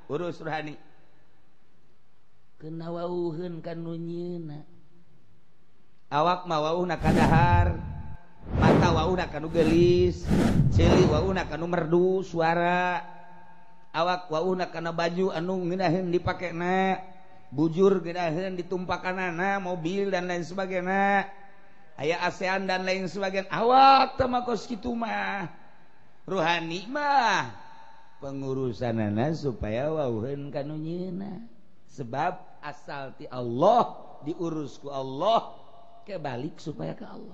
Urus rohani. Kena wauheun ka nu nyieunna. Awak mah wauhna ka dahar, mata wauhna ka nu geulis, ceuli wauhna ka nu merdu suara. Awak wauhna kana baju anu ngeunaheun dipakena, bujur ngeunaheun ditumpakanana, mobil dan lain sebagainya. Aya ASEAN dan lain sebagainya. Awak teh mah kos kitu mah. Ruhani mah pengurusanana supaya wauheun ka nu nyieunna. Sebab asal ti Allah diurus ku Allah, kebalik supaya ke Allah.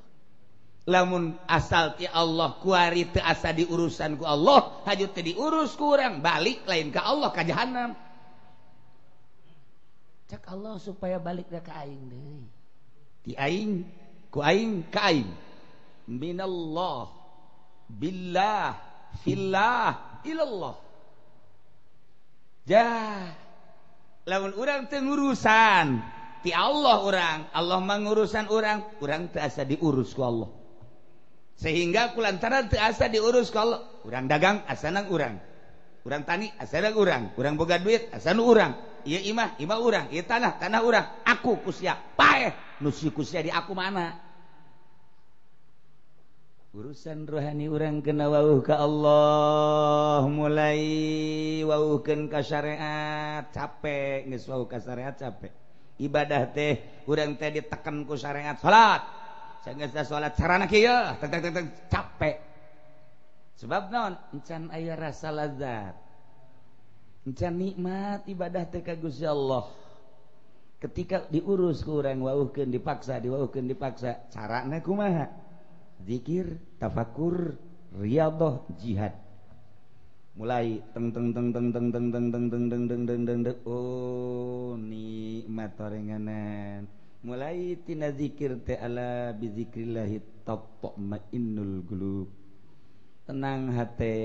Lamun asal ti Allah kuari teu asa diurusan ku Allah, haju teu diurus ku urang, balik lain ka Allah ka jahanam. Cek Allah supaya balik ka aing deui. Ti aing ku aing ka aing. Minallah billah fillah ilallah. Jah, lamun urang teu ngurusan ti Allah urang, Allah mangurusan urang, urang teu asa diurus ku Allah. Sehingga kulantaran teu asa diurus ku Allah, urang dagang asana urang, urang tani asana urang, urang boga duit asana urang, ieu imah imah urang, ieu tanah tanah urang, aku ku sia paeh, nu si ku sia di aku mana? Urusan rohani urang kena wauh ka Allah, mulai wauhkeun ka syariat, capek geus wauh ka syariat capek. Ibadah teh urang teh ditekan ku syariat, salat. Sanggeus salat carana kieu, teng teng teng capek. Sebab naon? Encan aya rasa lazat. Encan nikmat ibadah teh ka Gusti Allah. Ketika diurus ku urang wauhkeun dipaksa, diwauhkeun dipaksa, carana kumaha? Zikir, tafakur, riyadhah, jihad. Mulai teng teng teng teng teng teng teng teng teng teng teng teng teng teng, oh nikmat orenganan. Mulai tina zikir teh ala bizikrillahi tatmainnul qulub. Tenang hate,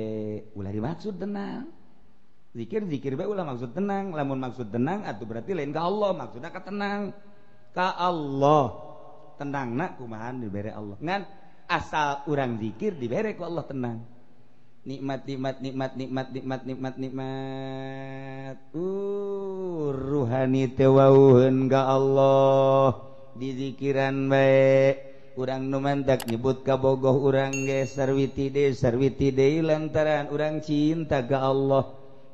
ulah dimaksud tenang. Zikir zikir bae ulah maksud tenang, lamun maksud tenang atuh berarti lain ka Allah, maksudna ka tenang. Ka Allah. Tenangna kumaha dibere Allah. Ngan asal urang zikir dibere ku Allah tenang. Nikmat nikmat nikmat nikmat nikmat nikmat nikmat. Ruhani teh wauheun ka Allah dizikiran bae. Urang nu mantak nyebut ka bogoh urang ge sarwiti deui sarwiti deui lantaran urang cinta ka Allah.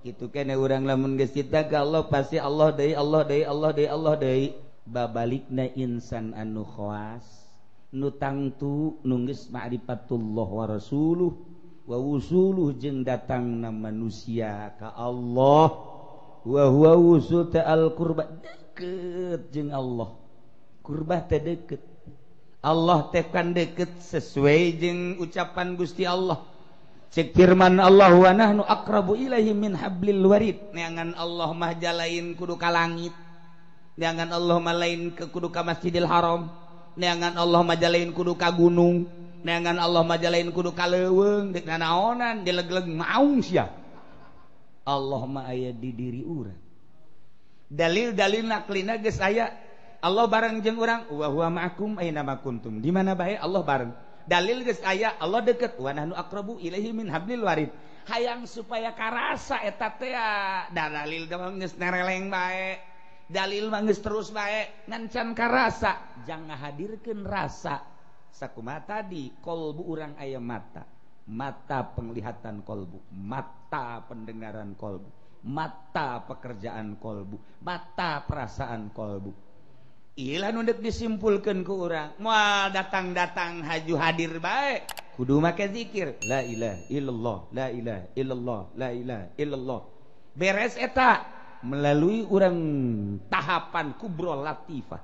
Kitu keneh urang lamun geus cinta ka Allah pasti Allah deui Allah deui Allah deui Allah deui. Babalikna insan anu khawas nu tangtu nu geus ma'rifatullah wa rasuluh wa wusuluh jeung datangna manusia ka Allah wa huwa wusul al qurba deket jeung Allah. Qurbah teh deket, Allah teh kan deket sesuai jeung ucapan Gusti Allah. Cek firman Allah wa nahnu aqrabu ilaihi min hablil warid. Neangan Allah mah jalain kudu ka langit, neangan Allah mah lain ke kudu ka Masjidil Haram, neangan Allah mah jalain kudu ka gunung, neangan Allah mah jalain kudu ka leuweung, deuk nanaonan dilegleg maung sia. Allah mah aya di diri urang. Dalil-dalil naklina geus aya. Allah bareng jeung urang, wa huwa ma'akum aina ma kuntum. Di mana bae Allah bareng. Dalil geus aya Allah deket, wa nahnu aqrabu ilaihi min hablil warid. Hayang supaya karasa eta teh da dalil geus nereleng bae. Dalil mah geus terus bae ngan can karasa, jangan ngahadirkeun rasa. Sakumaha tadi kolbu urang aya mata, mata penglihatan kolbu, mata pendengaran kolbu, mata pekerjaan kolbu, mata perasaan kolbu. Ilah nu deuk disimpulkeun ku urang, moal datang-datang haju hadir bae, kudu make zikir la ilaha illallah, la ilaha illallah, la ilaha illallah. Beres eta melalui urang tahapan kubro latifah.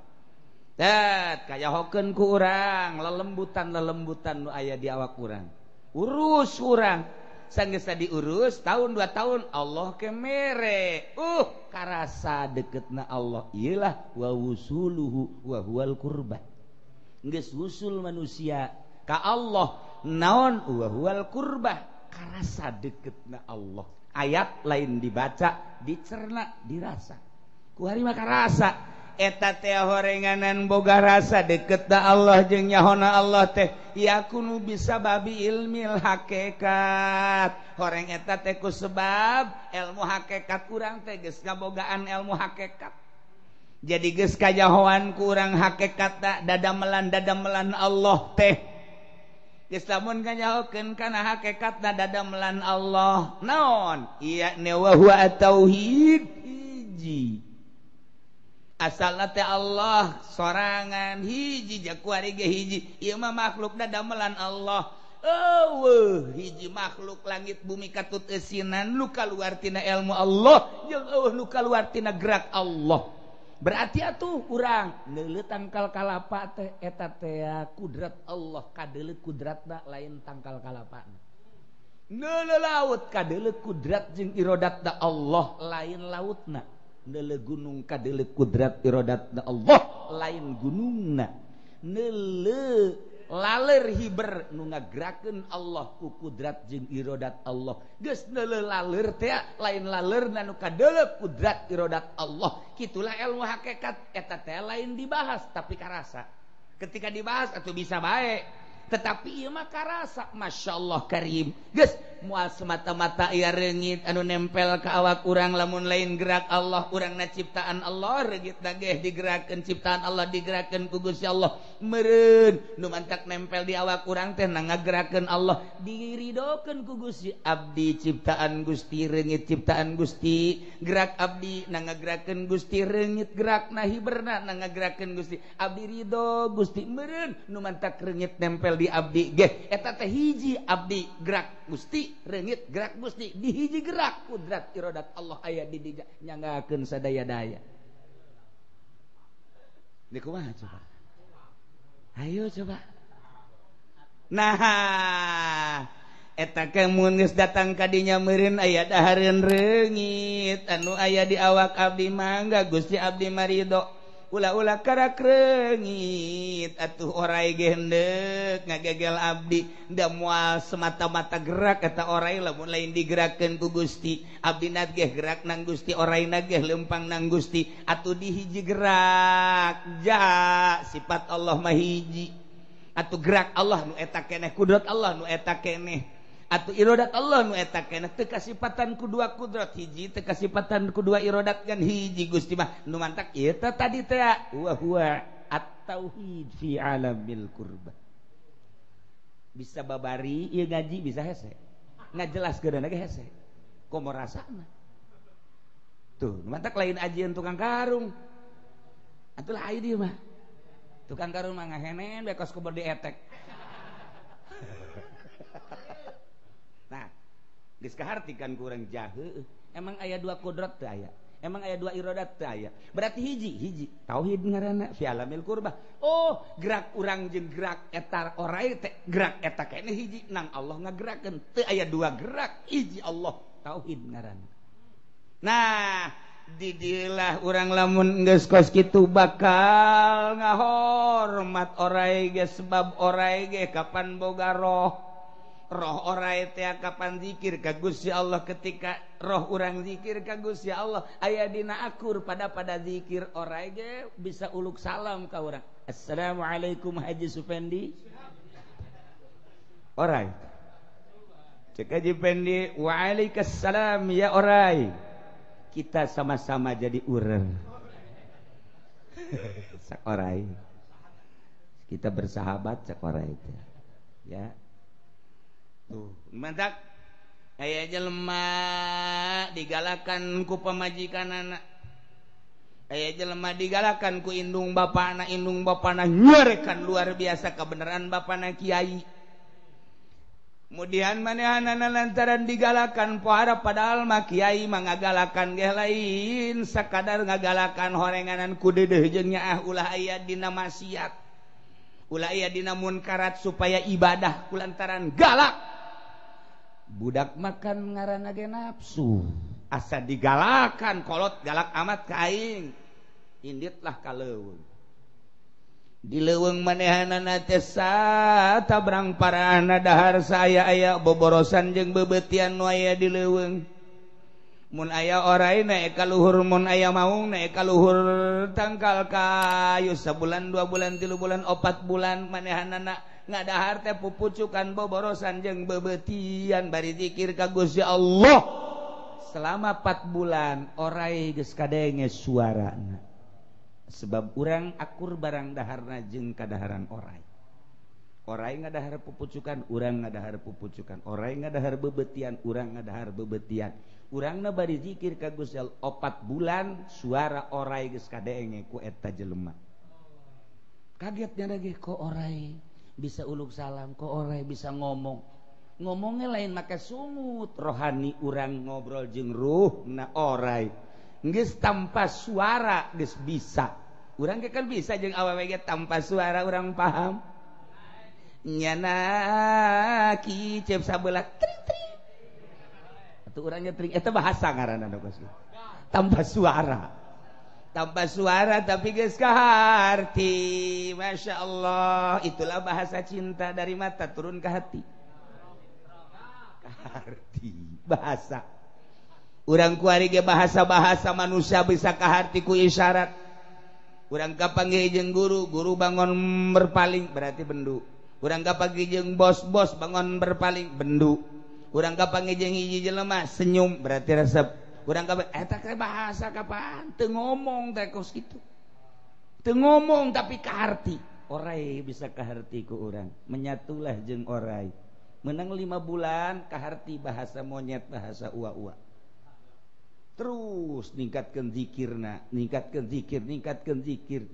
Tet kayahokeun ku urang lelembutan-lelembutan nu aya di awak urang. Urus urang sanggeus diurus tahun 2 tahun Allah ke mere. Karasa deketna Allah iyalah wa wusuluhu wa huwal qurbah. Geus wusul manusia ka Allah naon wa huwal qurbah, karasa deketna Allah. Ayat lain dibaca, dicerna, dirasa. Ku hari mah karasa. Eta teh horenganan boga rasa deket da Allah jeung nyahona Allah teh yakunu bisa babi ilmil hakikat. Horeng eta teh ku sebab ilmu hakikat urang teh geus kabogaan ilmu hakikat. Jadi geus kajahoan ku urang hakikat dadamelan Allah teh. Geus lamun kanyahokeun kana hakikatna dadamelan Allah. Naon? Iya wa huwa tauhid hiji. Asalna teh Allah sorangan hiji jakuari ge hiji. Ieu mah makhluk dadamelan Allah. Eueuh hiji makhluk langit bumi katut eusinan nu kaluar tina ilmu Allah jeung eueuh nu kaluar tina gerak Allah. Berarti atuh urang neuleuh tangkal kalapa teh eta teh kudrat Allah kadeuleuh kudratna lain tangkal kalapana. Neuleuh laut kadeuleuh kudrat jeung irodatna Allah lain lautna. Neuleuh gunung kadeuleuh kudrat irodatna Allah lain gunungna. Neuleuh laler hiber nu ngagerakeun Allah ku kudrat jeung irodat Allah. Geus neuleuh laler teh lain lalerna nu kadeuleuh kudrat irodat Allah. Kitulah ilmu hakikat eta teh lain dibahas tapi karasa. Ketika dibahas atuh bisa bae. Tetapi ieu mah karasa masyaallah karim. Geus moal semata-mata ieu reungit anu nempel ka awak urang lamun lain gerak Allah urangna ciptaan Allah reungit geh digerakkeun ciptaan Allah digerakkeun ku Gusti Allah meureun nu mantak nempel di awak urang teh na ngagerakeun Allah diridokeun ku Gusti abdi ciptaan Gusti reungit ciptaan Gusti gerak abdi na ngagerakeun Gusti reungit gerakna hiberna na ngagerakeun Gusti abdi ridho Gusti meureun nu mantak reungit nempel di abdi geh eta teh hiji abdi gerak Gusti reungit gerak Gusti di hiji gerak kudrat irodat Allah aya di dinya nyanggakeun sadaya-daya. Di kumaha coba? Ayo coba. Nah, eta ke mun geus datang ka dinya meureun aya dahareun reungit anu aya di awak abdi mangga Gusti abdi marido. Ulah-ulah karak reungit atuh orai ge hendek ngagegel abdi da moal semata-mata gerak eta orai lamun lain digerakkeun ku Gusti abdi na geh gerak nang Gusti orai na geh lempang nang Gusti atuh di hiji gerak ja sifat Allah mah hiji atuh gerak Allah nu eta keneh kudrat Allah nu eta keneh atuh irodat Allah nu eta keneh teu kasipatan ku dua kudrat hiji teu kasipatan ku dua irodat kan hiji Gusti mah nu mantak ieu teh tadi teh wa huwa at-tauhid fi alamil qurbah. Bisa babari ieu ngaji bisa hese ngajelaskeun ge hese komo rasana tuh nu mantak lain ajian tukang karung atuh lah ieu mah tukang karung mah ngahenen bae kos kubur dietek. Nah, geus kahartikan kurang jahe. Emang aya dua kudrat teu aya? Emang aya dua irodat teu aya? Berarti hiji, hiji. Tauhid ngaranna fi alamil qurbah. Oh, gerak urang jeung gerak eta orai teh gerak eta keneh hiji nang Allah ngagerakeun. Teu aya dua gerak, hiji Allah. Tauhid ngaranna. Nah, didilah urang lamun geus kos kitu bakal ngahormat orai ge sebab orai ge kapan boga roh. Roh orai teh kapan zikir ka Gusti Allah ketika roh urang zikir ka Gusti Allah aya dina akur pada zikir orai ge bisa uluk salam ka urang. Assalamualaikum Haji Supendi. Orai. Cek Haji Pendi, waalaikumsalam ya orai. Kita sama-sama jadi urang. Sak orai. Kita bersahabat sak orai teh. Ya. Tuh, mantak aya jelema digalakan ku pamajikanana. Aya jelema digalakan ku indung bapana, indung bapana nyarekan luar biasa kebenaran bapana kiai. Kemudian manehanana lantaran digalakan pohara padahal mah kiai mah ngagalakan ge lain sakadar ngagalakan horenganan ku deudeuh jeung nyaah ulah aya dina maksiat. Ulah aya dina munkarat supaya ibadah kulantaran galak. Budak makan ngaranna ge nafsu asa digalakan kolot galak amat ka aing inditlah ka leuweung di leuweung manehanana teh satabrang parahna dahar saaya aya boborosan jeung beubeutian nu aya di leuweung. Mun aya orai naik ka luhur, mun aya maung naik ka luhur tangkal kayu. Sabulan, 2 bulan, 3 bulan, 4 bulan manehanana ngadahar teh pupucukan, boborosan jeung bebetian bari zikir ka Gusti Allah. Selama 4 bulan orai geus kadenge suarana, sebab urang akur barang daharna jeung kadaharan orai. Orai ngadahar pupucukan, urang ngadahar pupucukan. Orai ngadahar bebetian, urang ngadahar bebetian. Urangna bari zikir ka Gusti Allah. 4 bulan suara orai geus kadenge ku eta jelema. Kagetnya lagi, kok orai bisa uluk salam, kok orai bisa ngomong. Ngomongnya lain make sungut, rohani urang ngobrol jeung ruh na orai. Geus tanpa suara geus bisa. Urang kan bisa jeung awewe ge tanpa suara urang paham. Nyana kicep sabelah, tring tring atuh urangnya tring. Eta bahasa ngaranna kos tanpa suara, tanpa suara tapi geus kaharti. Masya Allah, itulah bahasa cinta, dari mata turun ke hati, kaharti bahasa. Urang kuari ge bahasa-bahasa manusia bisa kaharti ku isyarat. Urang kapanggih jeung guru, guru bangun berpaling berarti bendu. Urang kapanggih jeung bos-bos bangun berpaling, bendu. Urang kapanggih jeung hiji jelema senyum berarti resep. Urang kapan eta teh bahasa kapan teu ngomong teh kos kitu. Teu ngomong tapi kaharti. Orai bisa kaharti ku urang, menyatulah jeung orai. Menang 5 bulan kaharti bahasa monyet, bahasa ua-ua. Terus ningkatkan zikirna, ningkatkan zikir, ningkatkan zikir.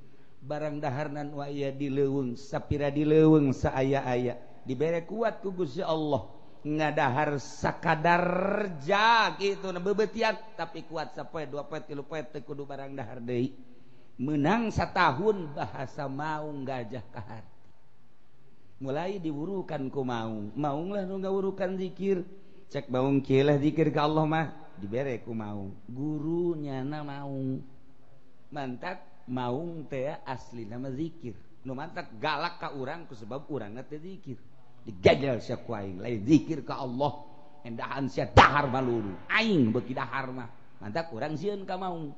Barang daharnan wa aya di leuweung, sapira di leuweung saaya-aya dibere kuat ku Gusti Allah, ngadahar sakadar jag itu bebetian tapi kuat sapoe, 2 poe, 3 poe teu kudu barang dahar deui. Menang satahun bahasa maung gajah kaharti. Mulai diwurukan ku maung, maung lah nu ngawurukan zikir. Cek maung, kieu lah zikir ka Allah mah. Dibere ku maung gurunya na maung. Mantak maung teh asli nama zikir. Nu mantak galak ka urang ku sebab urang teh zikir. Digajal sia ku aing, lain zikir ka Allah, endahan sia dahar maluru aing beuki dahar mah. Mantak urang sieun ka maung.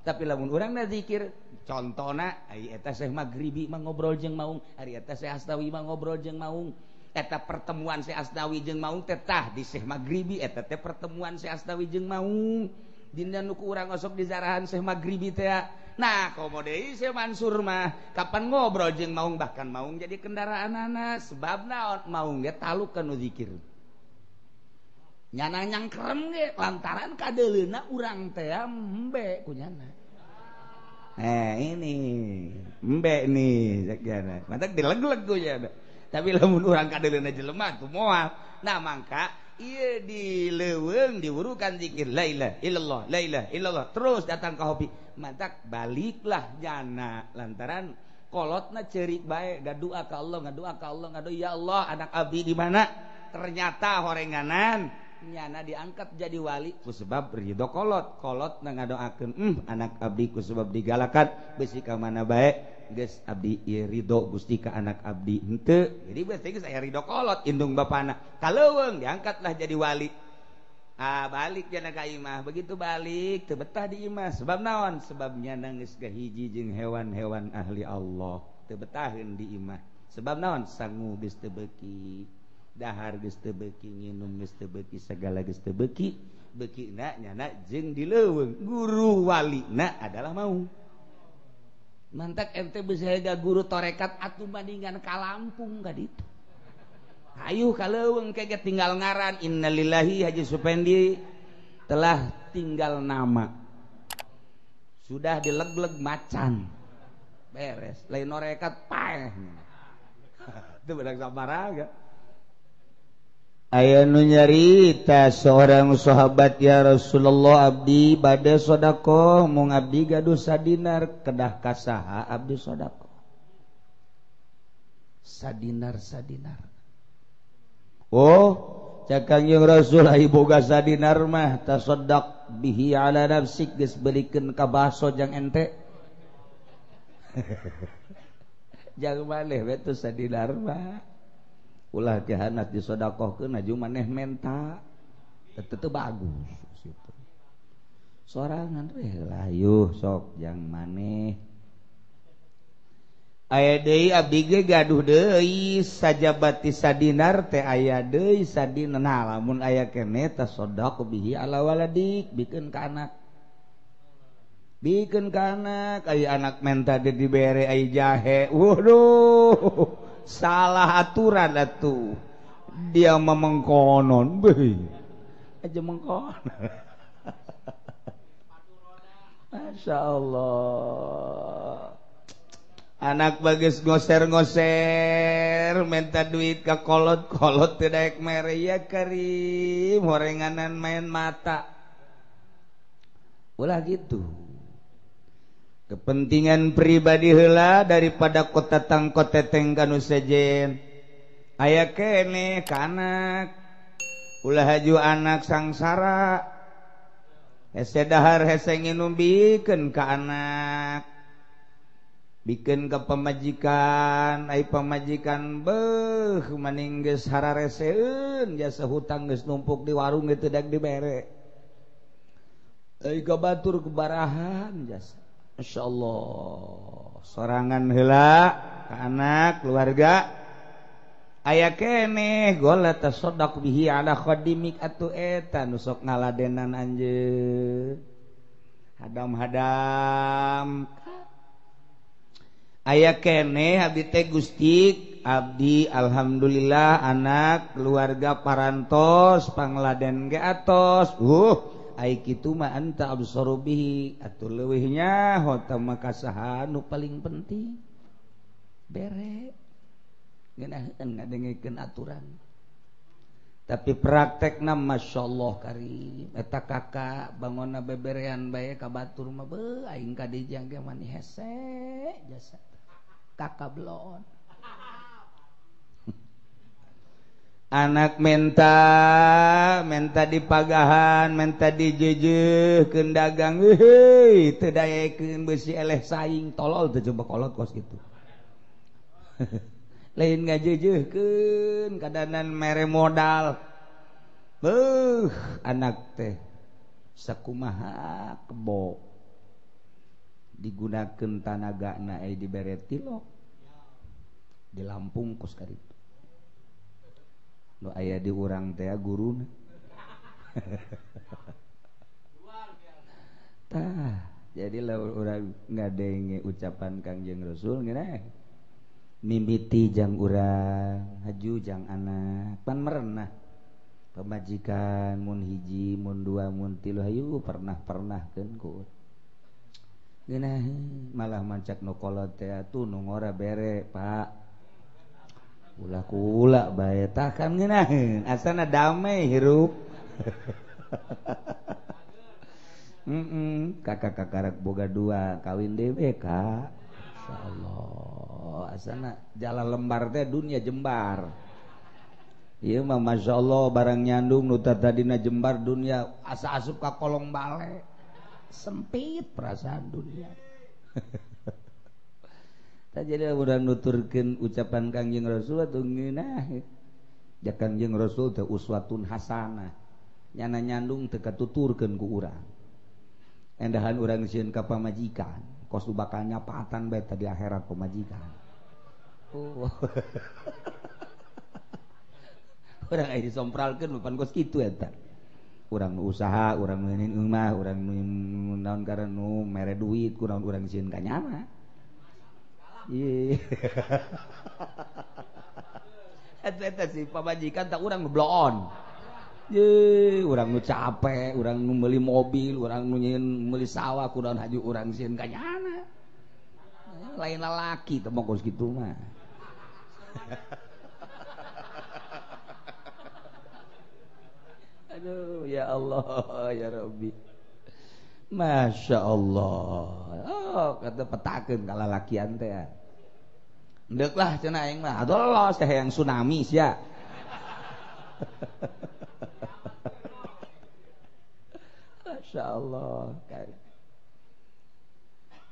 Tapi lamun urang na zikir, contona ari eta Syekh Maghribi mah ngobrol jeung maung, ari eta Syekh Asnawi mah ngobrol jeung maung. Eta pertemuan Syekh Asnawi jeung maung teh tah di Syekh Maghribi. Eta teh pertemuan Syekh Asnawi jeung maung dina nu ku urang osok di zarahan Syekh Maghribi teh. Nah, komo deui Syekh Mansur mah kapan ngobrol jeung maung, bahkan maung jadi kendaraan anak. Sebab naon? Maung ge taluk kana zikir. Nyana nyangkrem ge lantaran kadeuleuna urang teh embe ku nyana. Eh, ini embe nih cek nyana, mantak dileg-leg ku nyana. Tapi lamun urang kadeuleuna jelema tuh moal. Nah, mangka iya di leuweung diwurukan zikir la ilaha illallah, la ilaha illallah, terus datang ke hobi. Mantak baliklah jana lantaran kolotna cerik bae, ngadoa ka Allah, ngadoa ka Allah, ngadoa, "Ya Allah, anak abdi di mana?" Ternyata horenganan nyana diangkat jadi wali ku sebab ridho kolot. Kolot na ngadoakeun, anak abdi ku sebab digalakan besi ka mana bae, geus abdi ieu ridho Gusti ka anak abdi." Henteu jadi berarti geus aya ridho kolot indung bapana. Ka leuweung diangkatlah jadi wali. Ah, balik jana ka imah. Begitu balik teu betah di imah. Sebab naon? Sebabnya nangis ke hiji jeung hewan-hewan ahli Allah. Teu betaheun di imah. Sebab naon? Sangu geus teu beuki, dahar geus teu beuki, nginum geus teu beuki, segala geus teu beuki. Beukina nyana jeung di leuweung. Guru walina adalah mau. Mantak ente bisa guru torekat atuh bandingan ka Lampung ka ditu. Ayo ka leuweung kege tinggal ngaran. Innalillahi, Haji Supendi telah tinggal nama. Sudah dileg-leg macan. Beres, lain norekat paeh. Itu bedang samaraga. Aya nu nyarita seorang sahabat, "Ya Rasulullah, abdi bade sodakoh, mung abdi gaduh sadinar, kedah kasaha abdi sodakoh?" Sadinar, sadinar. "Oh," cek Kangjeng Rasul, "ai boga sadinar mah tasaddaq bihi ala nafsik, geus belikeun ka baso jang ente." Jangan maneh we teu sadinar mah. Ulah jahanat disodakohkeun aju maneh menta. Teu bagus situ. Sorangan we layuh sok jang maneh. Aya deui abdi ge gaduh deui sajabati sadinar teh aya deui sadinar. Nah, lamun aya keneh tasaddaq bihi ala waladik, bikeun ka anak. Bikeun ka anak, aya anak menta deui dibere ai jahe. Waduh, salah aturan atuh. Dia memengkonon beuh. Aja mengkonon. Masya Allah. Anak bagus ngoser-ngoser minta duit ke kolot-kolot tidak mere ya karim horenganan main mata. Ulah gitu. Kepentingan pribadi heula daripada kota tangkot teteng kanu sejen. Aya keneh ka anak. Ulah haju anak sangsara. Hese dahar hese nginum bikeun ka anak. Bikin ke pemajikan, ai pemajikan beuh maning geus harareseun jasa hutang geus numpuk di warung ge teu dag dibere. Ai ka batur kebarahan jasa. Masyaallah. Sorangan heula ka anak keluarga. Aya keneh gola tasaddaq bihi ala khadimik atuh eta nu sok ngaladenan anjeun. Hadam-hadam. Aya keneh abdi teh Gusti abdi alhamdulillah anak keluarga parantos pangladen ge atos. Ai kitu mah anta absaru bihi atuh leuwih nyaho tah mah kasaha nu paling penting. Bere ngeunaheun ngadengekeun aturan. Tapi praktekna masyaallah karim eta kakak bangonna beberean bae ka batur mah beuh aing ka dijang ge mani hese jasa. Kakak belon. Anak menta dipagahan, menta dijejeuhkeun dagang, heuh teu daekeun beusi eleh saing tolol teu coba kolot kos kitu. Lain ngajejeuhkeun kadanan mere modal. Beuh anak teh sakumaha kebo. Digunakeun tanagana ai dibere tilok di Lampung kos karitu nu aya di urang teh guruna. Tah jadi lamun urang ngadenge ucapan Kangjeng Rasul ngeunah mimiti jang urang haju jang anak pan merenah pamajikan mun hiji mun dua mun tilu hayu pernah-pernahkeun ku ngeunah malah mancak nu kolot teh atuh nu ngora bere Pak ulah kula bae tah kan ngeunaheun asana damai hirup. Kakak kakarak boga dua kawin dewe kak insyaallah asana jalan lembar teh dunia jembar ieu mah masyaallah barang nyandung nu tadina jembar dunia asa asup ka kolong bale sempit perasaan dunia. Tah jadi urang nuturkeun ucapan Kangjeng Rasul atuh ngeunah. Ja Kangjeng Rasul teh uswatun hasanah. Nyana nyandung teu katuturkeun ku urang. Endahan urang sieun ka pamajikan, kos nu bakal nyapatan bae tadi akhirat pamajikan. Oh. Urang aya disompralkeun pan kos kitu eta. Urang nu usaha, urang nu nyeun imah, urang nu naon karena nu mere duit, kurang urang sieun ka nyana. Ieu. Eta si pamajikan tak urang nu bloon. Ye, urang nu capek, urang nu meuli mobil, urang nu nyeun meuli sawah, kurang haju urang sieun ka nyana. Lain lalaki teh mah kos kitu mah. Aduh ya Allah ya Rabbi. Masya Allah. Oh, kata petakeun ka lalakian teh. Ndeuk lah cenah aing mah. Aduh los teh yang tsunami sia. Masya Allah.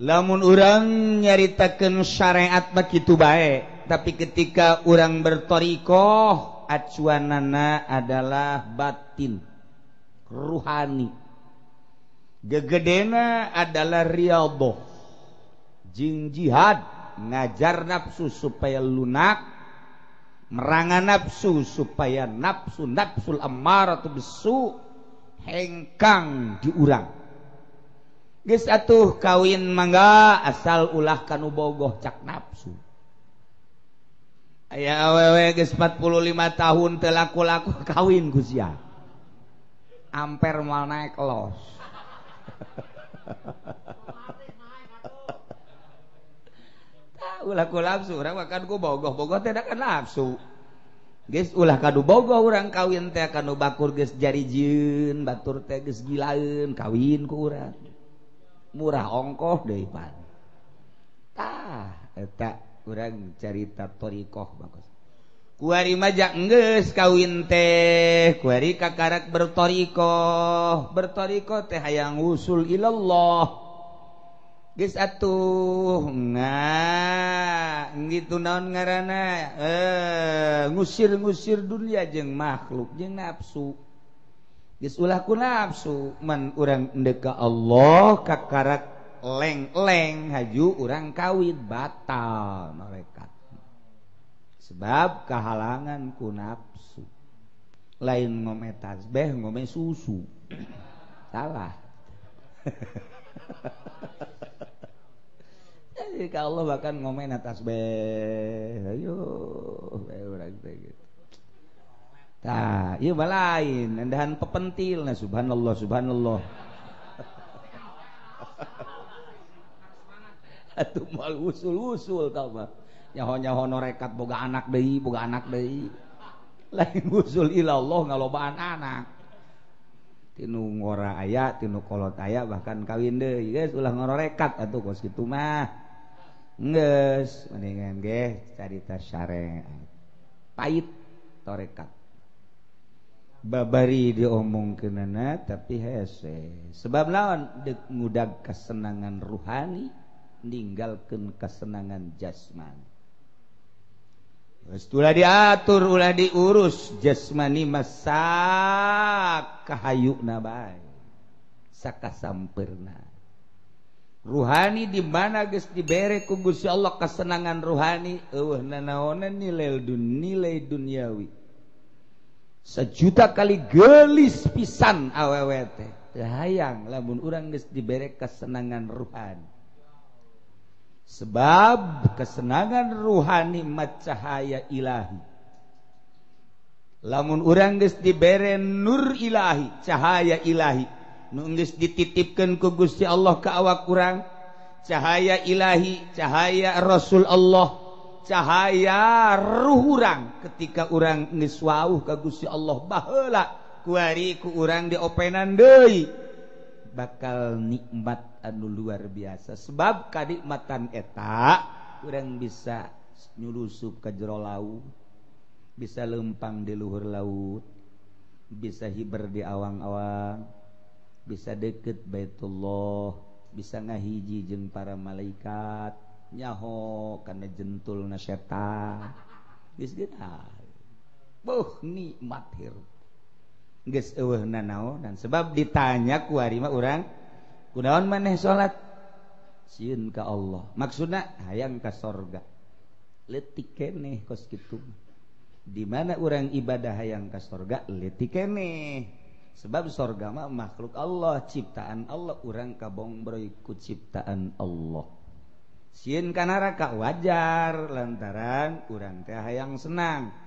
Lamun urang nyaritakeun syariat mah kitu bae, tapi ketika urang berthariqah acuanana adalah batin, ruhani. Gegedena adalah riyadhah jeung jihad, ngajar nafsu supaya lunak, merangan nafsu supaya nafsu nafsul ammaratu bisu hengkang diurang. Geus atuh kawin mangga asal ulah kanu bogoh cak nafsu. Aya awewe geus 45 tahun teu laku-laku kawin ku sia. Amper moal naek los. Tah ulah ku nafsu urang makan ku bogoh-bogoh teh da kan nafsu. Geus ulah kanu bogoh urang kawin teh kanu bakur geus jarijieun, batur teh geus gilaeun kawin ku urang. Murah ongkoh deui pan. Tah eta urang carita thariqah bagus. Kuari mah geus kawin teh, kuari kakarak berthariqah, berthariqah teh hayang usul ilallah. Geus atuh nah gitu naon ngaranna ngusir-ngusir dunia jeung makhluk jeung nafsu. Geus ulah ku nafsu man urang endek ka Allah kakarak leng-leng haju urang kawin batal norekat. Sebab kahalangan ku nafsu. Lain ngome tasbih ngome susu. Salah. Jadi ka Allah bahkan ngomen tasbih. Ayo urang teh gitu. Tah, ieu mah lain, endahan pepentil nah subhanallah subhanallah. Atuh moal usul-usul tah mah. Nyaho-nyaho norekat boga anak deui, boga anak deui. Lain usul ilallah ngalobaan anak. Tinu ngora aya, tinu kolot aya bahkan kawin deui. Geus ulah ngororekat atuh kos kitu mah. Geus mendingan ge carita syariat. Pait torekat. Babari diomongkeunana tapi hese. Sebab naon deuk ngudag kesenangan ruhani ninggalkeun kesenangan jasmani. Geus ulah diatur, ulah diurus jasmani masak kahayuna bae. Sakasampeurna. Ruhani di mana geus dibere ku Gusti Allah kesenangan ruhani eueuh nanaonan nilai nilai duniawi. Sejuta kali gelis pisan awewe teh teu hayang lamun urang geus dibere kesenangan ruhani. Sebab kesenangan ruhani mah cahaya ilahi. Lamun urang geus dibere nur ilahi, cahaya ilahi, nu geus dititipkeun ku Gusti Allah ka awak urang, cahaya ilahi, cahaya Rasul Allah, cahaya ruh urang ketika urang geus wauh ka Gusti Allah baheula kuari ku urang diopenan deui bakal nikmat anu luar biasa. Sebab kanikmatan eta urang bisa nyulusup ka jero laut, bisa lempang di luhur laut, bisa hiber di awang-awang, bisa deket Baitullah, bisa ngahiji jeung para malaikat, nyaho kana jentulna setan. Geus geunah. Beuh nikmat hirup. Geus eueuh nanaonan sebab ditanya ku ari mah urang kunaon maneh salat? Sieun ka Allah. Maksudna hayang ka sorga. Leutik keneh kos kitu. Di mana urang ibadah hayang ka sorga leutik keneh. Sebab sorga mah makhluk Allah, ciptaan Allah, urang kabongbroy ku ciptaan Allah. Sieun ka neraka wajar lantaran urang teh hayang senang.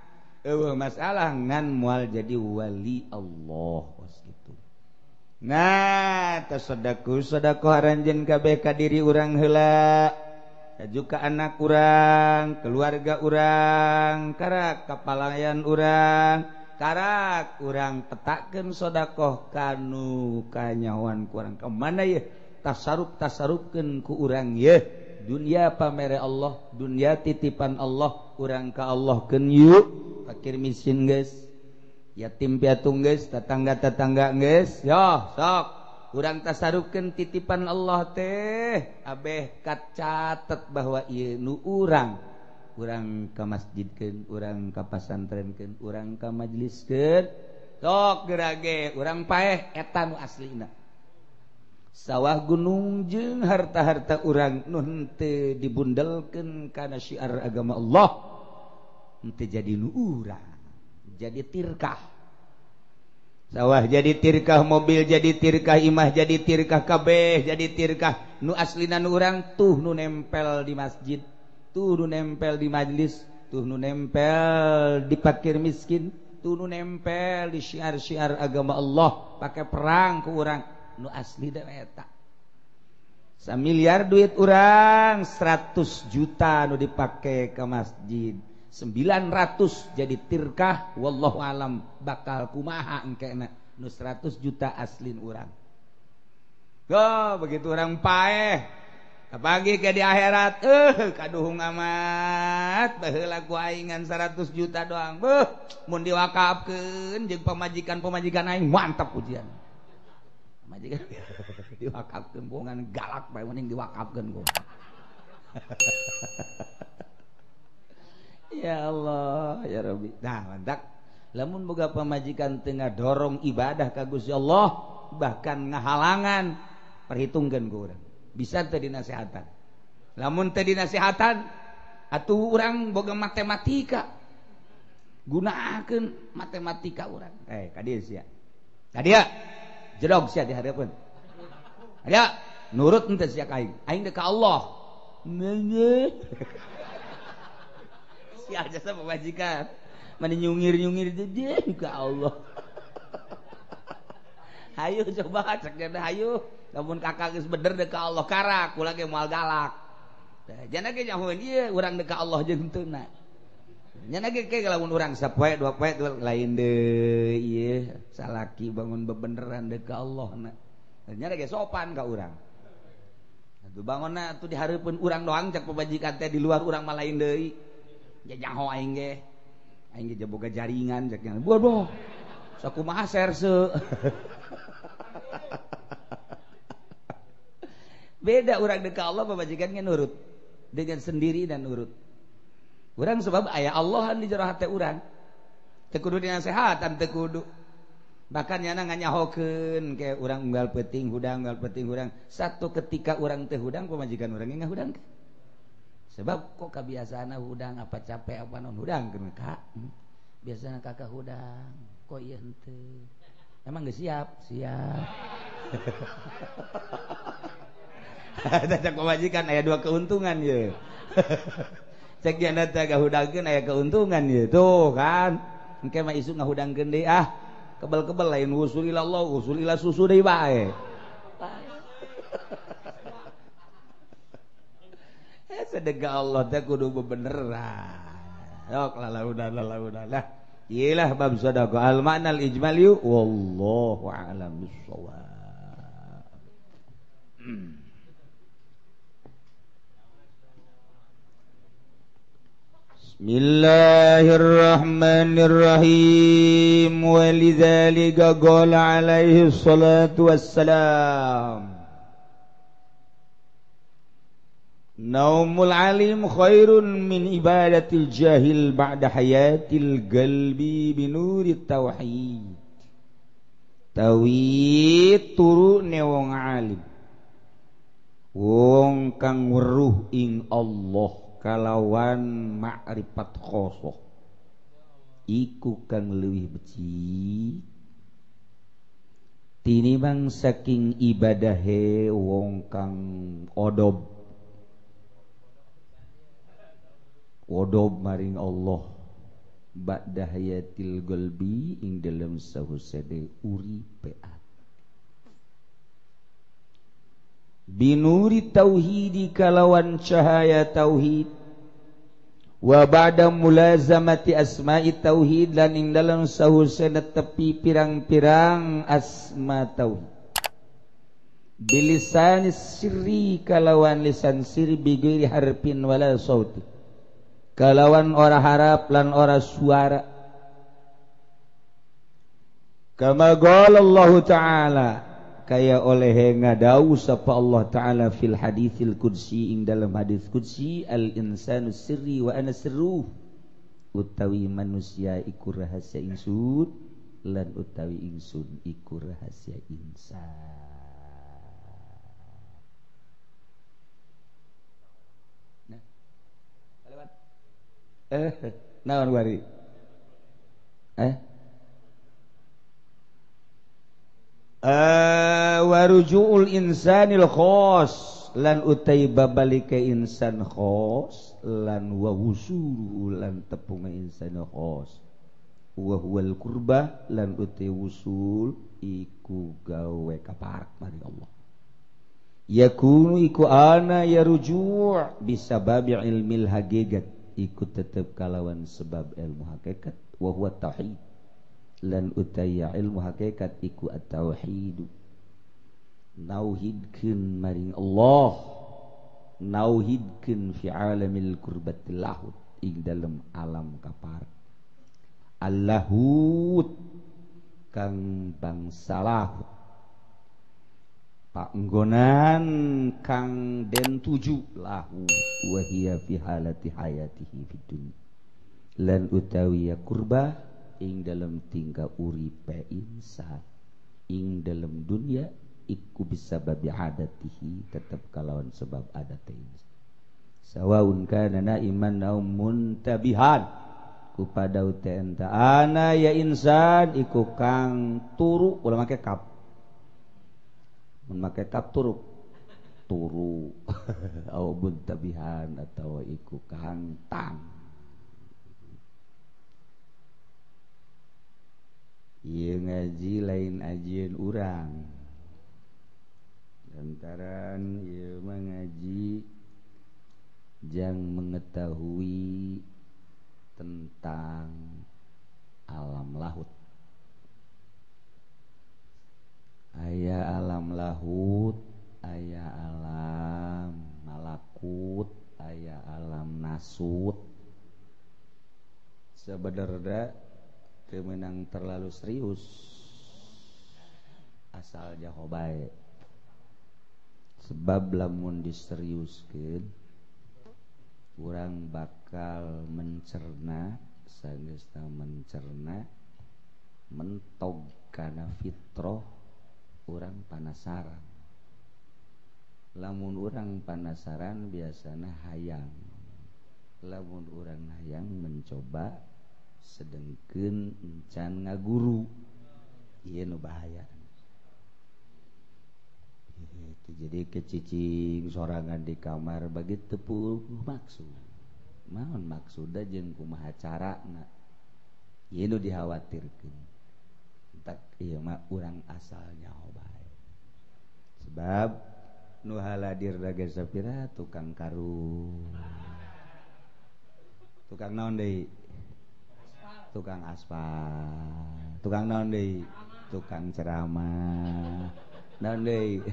Eueuh masalah ngan moal jadi wali Allah kos kitu. Nah, tasaddaku sedekah aranjeun kabeh ka diri urang heula, ka anak urang, keluarga urang, karak kapalayan urang, karak urang petakeun sedekah kanu kanyahoan ku urang. Ka mana yeuh tasarruf-tasarrufkeun ku urang yeuh. Dunia pamere Allah, dunia titipan Allah, urang ka Allah keun yuk. Fakir miskin geus, yatim piatu geus, tetangga-tetangga geus, yo sok urang tasarrufkeun titipan Allah teh abeh kacatet bahwa ieu nu urang, urang ka masjidkeun, urang ka pasantrenkeun, urang ka majeliskeun, sok gerage urang paeh eta nu aslina. Sawah gunung jeung harta-harta urang nu henteu dibundelkeun kana syiar agama Allah henteu jadi nu urang, jadi tirkah. Sawah jadi tirkah, mobil jadi tirkah, imah jadi tirkah, kabeh jadi tirkah. Nu aslina nu urang tuh nu nempel di masjid, tuh nu nempel di majlis, tuh nu nempel di fakir miskin, tuh nu nempel di syiar-syiar agama Allah, pakai perang ku urang. Nu asli da eta. Samiliar duit urang 100 juta nu dipake ke masjid, 900 jadi tirkah, wallahu alam bakal kumaha engkena nu 100 juta aslin urang. Go, begitu urang paeh pagi ke di akhirat, kaduhung amat baheula ku aing ngan 100 juta doang. Beuh, mun diwakafkeun jeung pamajikan-pamajikan aing mantap pujian. Pamajikan diwakafkeun bongan galak bae mending diwakafkeun gua. Ya Allah, ya Rabbi. Nah, mantak lamun boga pamajikan teu ngadorong ibadah ka Gusti Allah, bahkan ngahalangan, perhitungkeun ku urang. Bisa teu dinasehatan. Lamun teu dinasehatan, atuh urang boga matematika. Gunakeun matematika urang. Ka dieu sia. Ka dieu. Jedog sia di hareupeun. Aya nurut henteu sia ka aing. Aing deuk ka Allah. Si aja sama majikan mana nyungir-nyungir dia ke Allah. Hayu coba cek dia hayu lamun kakak geus bener deuk ka Allah karak kula ge moal galak. Jana ge nyahoeun ieu urang deuk ka Allah jeung henteu na. Nya ge ke lamun urang sapoe dua poe lain deui ieu salaki bangun bebeneran deuk ka Allah na. Nya ge sopan ka urang. Atuh bangunna atuh dihareupeun urang doang cek pamajikan teh di luar urang mah lain deui. Ya nyaho aing ge. Aing ge boga jaringan cek nya. Bodoh. Sakumaha serse. Beda urang deuk ka Allah pamajikan ge nurut dengan sendiri dan nurut. Urang sebab aya Allahan di jero hate urang. Teu kudu dinasehatan teu kudu. Bahkan nyana nganyahokeun ke urang unggal peuting hudang unggal peuting hudang. Satu ketika urang teu hudang pamajikan urang ge ngahudang. Sebab kok kebiasaanna hudang apa capek apa non hudang keun kak. Biasana kakak hudang, kok ieu henteu. Emang geus siap? Siap. Cek pamajikan aya dua keuntungan ye. Cek janda teh ngahudangkeun aya keuntungan ye. Tuh kan. Engke mah isuk ngahudangkeun deui ah. Kebel-kebel lain wusul ila Allah, wusul ila susu deui bae. Sedekah Allah teh kudu bebeneran. Yok lalaudah lah. Iyalah bab sedekah al makna al ijmali wallahu a'lam bissawab. Bismillahirrahmanirrahim. Walidzalika qala alaihi salatu wassalam. Naumul alim khairun min ibadatil jahil ba'da hayatil qalbi binurit tauhid. Tauhid turune wong alim. Wong kang weruh ing Allah kalawan ma'rifat khosoh. Iku kang leuwih becik tinimbang saking ibadahe wong kang odob. Wadob maring Allah ba'da hayatil qalbi ing dalem sahusade uripe ati. Binuri tauhidi kalawan cahaya tauhid wa ba'da mulazamati asma'i tauhid lan ing dalem sahusade tepi pirang-pirang asma tauhid. Bilisanis sirri kalawan lisan sirri bighairi harfin wala sauti. Kalawan ora harap lan ora suara. Kama qala Allah Ta'ala kaya oleh ngadau sapa Allah Ta'ala fil haditsil qudsi ing dalam hadis qudsi al insanu sirri wa ana sirruh utawi manusia iku rahasia ingsun lan utawi ingsun iku rahasia insan. Naon wari? Warujuul insanil khos lan utai babalike insan khos lan wa wusuluhu lan tepunga insan khos wa huwal qurbah lan utai wusul iku gawe kaparak maring Allah yakunu iku ana yaruju' bisababi ilmil hakikat iku tetep kalawan sebab ilmu hakikat wa huwa tauhid lan utaya ilmu hakikat iku at-tauhid nauhidkeun maring Allah nauhidkeun fi alamil qurbatil lahut ing dalem alam kapar Allahut kang bangsa lahut panggonan kang den tuju lahu wa hiya fi halati hayatihi fid dunya lan utawi ya qurbah ing dalem tingkah uripe insan ing dalem dunya iku bisababi adatihi tetep kalawan sebab adate insan sawaun kana naiman au muntabihan kupada enta ana ya insan iku kang turu ulah make kap mun make kap turu turu au muntabihan atawa iku kang tang. Ieu ngaji lain ajieun urang lantaran ieu mah ngaji jang mengetahui tentang alam lahut. Aya alam lahut, aya alam malakut, aya alam nasut. Sebenarnya kemenang terlalu serius asal jaho bae sebab lamun diseriuskeun urang bakal mencerna sageusna mencerna mentog kana fitrah urang panasaran lamun urang panasaran biasana hayang lamun urang hayang mencoba sedengkeun encan ngaguru ieu nu bahaya gitu. Jadi kecicing sorangan di kamar bagi teu puguh maksud naon maksudna jeung kumaha carana ieu nu dikhawatirkeun entak ieu mah urang asal nyaho bae sebab nu haladir ge sapira tukang karung tukang naon deui tukang aspal, tukang naon deui, tukang ceramah, naon deui.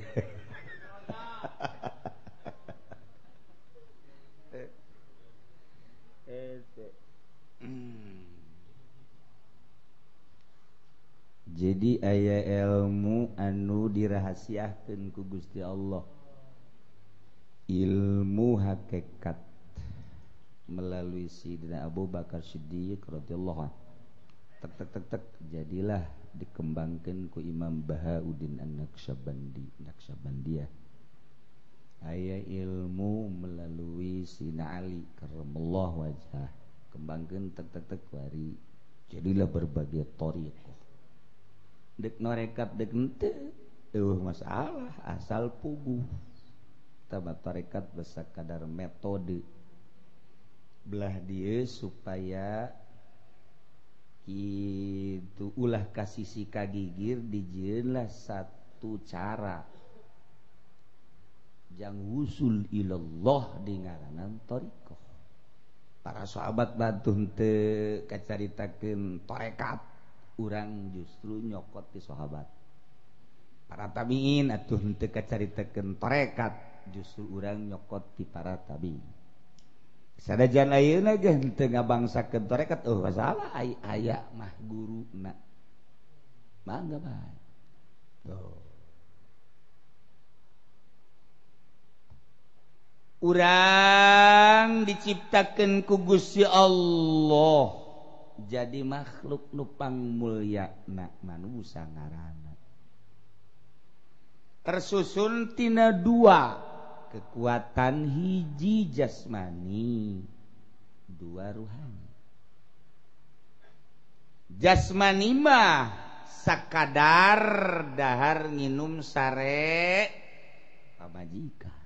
Jadi aya ilmu anu dirahasiakeun ku Gusti Allah. Ilmu hakikat melalui Sidina Abu Bakar Siddiq radhiyallahu anhu. Tek tek tek tek jadilah dikembangkan ku Imam Bahauddin An-Naqsyabandi, Naqsyabandiyah. Aya ilmu melalui Sidina Ali karramallahu wajhah. Kembangkeun tek tek tek wari. Jadilah berbagai thariqah. Dek norekat dek henteu eueuh masalah asal puguh. Tah tarekat basa kadar metode. Belah dia supaya itu ulah kasisi kagigir dijieunlah satu cara jang wusul ilallah di ngaranan thariqah. Para sahabat batu henteu kacaritakeun tarekat, urang justru nyokot ti sahabat. Para tabiin atuh henteu kacaritakeun tarekat, justru urang nyokot ti para tabiin. Sanajan ayeuna ge henteu ngabangsakeun tarekat, oh masalah aya mah guruna. Mangga bae. Tuh. Urang diciptakeun ku Gusti Allah jadi makhluk nu pangmulyana manusa ngaranna. Tersusun tina dua kekuatan, hiji jasmani Dua ruhani. Jasmani mah sakadar dahar nginum sare pamajikan.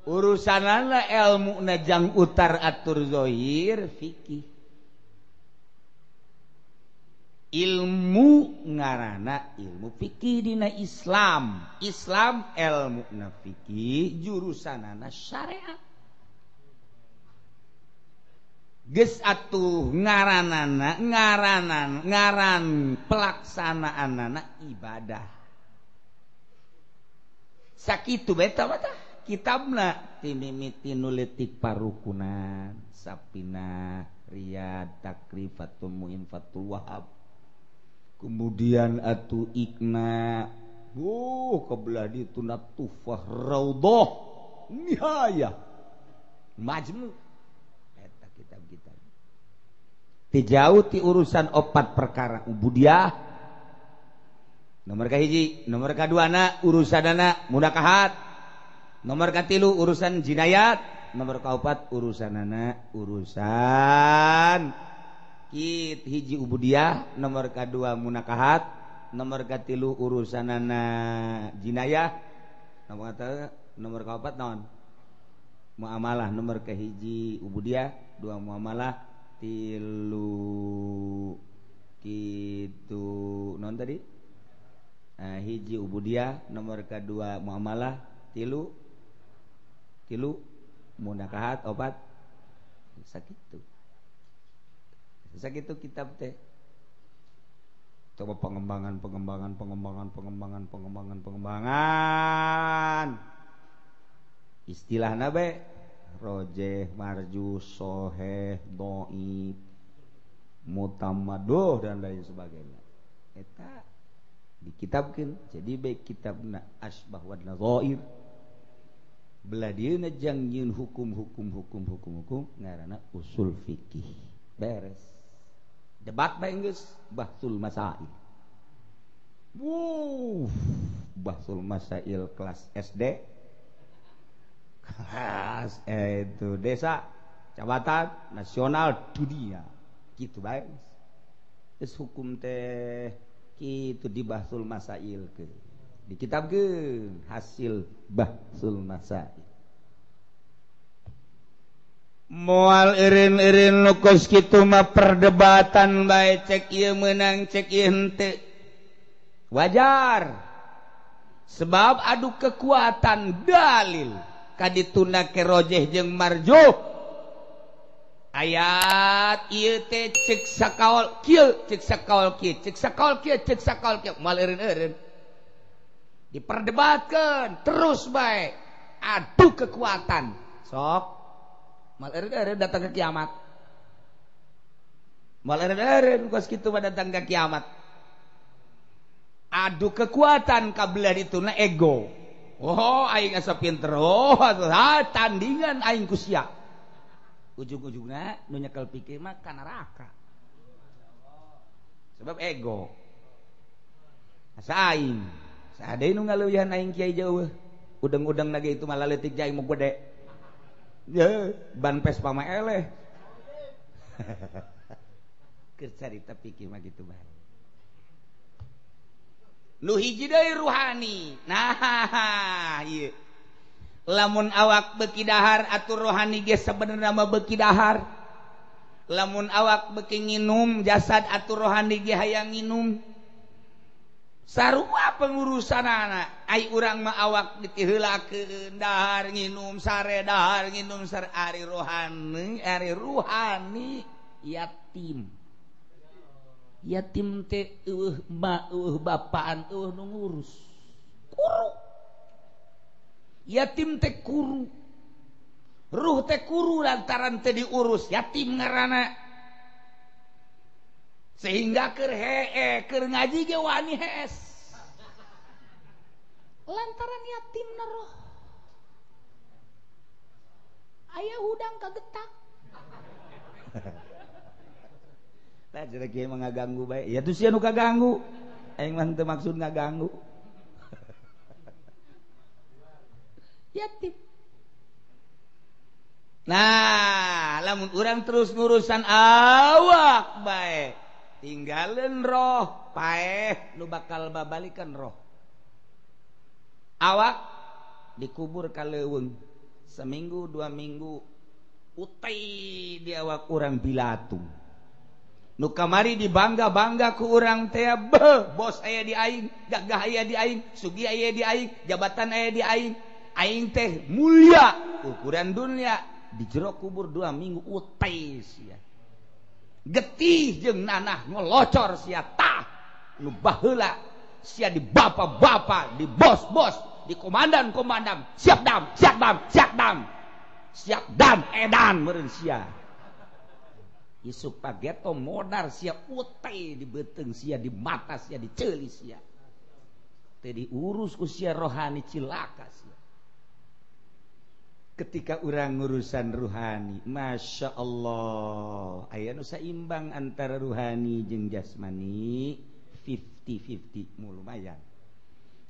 Urusanana ilmu najang utar atur zohir fikih. Ilmu ngarana ilmu fikih dina Islam. Islam ilmu na fikih jurusanana syariat. Geus atuh ngaranana ngaran ngaran pelaksanaanana ibadah. Sakitu beta mah tah kitabna timimiti nu leutik parukunan, sapina, riyad, takrif, fatul muin, fatul wahab. Kemudian atuh ikna, kebelah ditu natufah raudhah nihayah majmu. Eta kitab-kitab. Ti jauh ti urusan opat perkara ubudiah. Nomor kahiji, nomor kaduana urusanana munakahat. Nomor katilu urusan jinayat, nomor kaopat urusanana urusan kit hiji ubudiah, nomor kadua munakahat, nomor katilu urusanana jinayah, nomor kaopat naon? Muamalah. Nomor kahiji ubudiah, dua muamalah, tilu kitu non tadi? Hiji ubudiah, nomor kadua muamalah, tilu tilu munakahat, opat. Sakitu. Sakitu kitab teh. Coba pengembangan pengembangan pengembangan pengembangan pengembangan pengembangan. Istilahna bae rojeh, marju, soheh, dhaif, mutamaduh dan lain sebagainya. Eta dikitabkeun jadi bae kitabna asbah wa nadzair. Belah dieuna jang nyieun hukum hukum hukum hukum hukum ngaranna usul fikih. Beres. Debat bae geus bahsul masail. Wuh, bahsul masail kelas SD, kelas itu desa, kecamatan, nasional, dunia. Gitu bae. Geus hukum teh kitu di bahsul masail ke. Dikitabkeun hasil bahsul masail. Moal eureun-eureun nu kos kitu mah perdebatan bae, cek ieu meunang cek ieu henteu. Wajar. Sebab adu kekuatan dalil kadituna ke rojeh jeung marjuh. Ayat ieu teh cek sakaol kieu, cek sakaol kieu, cek sakaol kieu, cek sakaol kieu, moal eureun-eureun. Diperdebatkan terus baik, adu kekuatan. Sok mal eureun datang ke kiamat. Mal eureun kos kitu mah datang ke kiamat. Adu kekuatan kabelah dituna ego. Oh aing asa pinter. Oh tandingan aing ku sia. Ujung-ujungna nu nyekel pikir mah ka neraka. Sebab ego. Asa aing ada nu ngaleuwihan aing kiai jauh. Udeng-udeng nage itu malah leutik jai mu gede. Ye, ban Vespa mah eleh. Keur carita pikir mah kitu bae. Nu hiji deui ruhani. Nah, ieu. Lamun awak beuki dahar atur rohani ge sabenerna mah beuki dahar. Lamun awak beuki nginum jasad atur rohani ge hayang nginum. Sarua pengurusan anak ai urang mah awak ditiheulakeun dahar nginum sare dahar nginum sare ari ruhani yatim. Yatim teh eueuh ma eueuh bapaan eueuh nu ngurus. Kuru. Yatim teh kuru. Ruh teh kuru lantaran teh diurus yatim ngaranna. Sehingga keur hee keur ngaji ge wani hees. Lantaran yatim na roh. Aya hudang kagetak. Lah jadi kieu mah ngaganggu bae. Ya tuh sia nu kaganggu. Aing mah teu maksud ngaganggu. Yatim. Nah, lamun urang terus ngurusan awak bae, tinggalin roh, paeh nu bakal babalikan roh. Awak dikubur ka leuweung seminggu 2 minggu utai di awak urang bilatung. Nu kamari dibangga-bangga ku urang teh, bos aya di aing, gagah aya di aing, sugih aya di aing, jabatan aya di aing, aing teh mulia ukuran dunia. Di jero kubur 2 minggu utai sia. Getih jeung nanah ngelocor sia tah. Nu baheula sia di bapak-bapak, di bos-bos, di komandan-komandan, siap dam, siap dam, siap dam. Siap dam edan meureun sia. Isuk pageto modar sia utai di beuteung sia, di mata sia, di ceuli sia. Teu diurus ku sia rohani cilaka sia. Ketika urang ngurusan ruhani, Masya Allah, aya nu saimbang antara ruhani jeung jasmani 50-50, mu lumayan.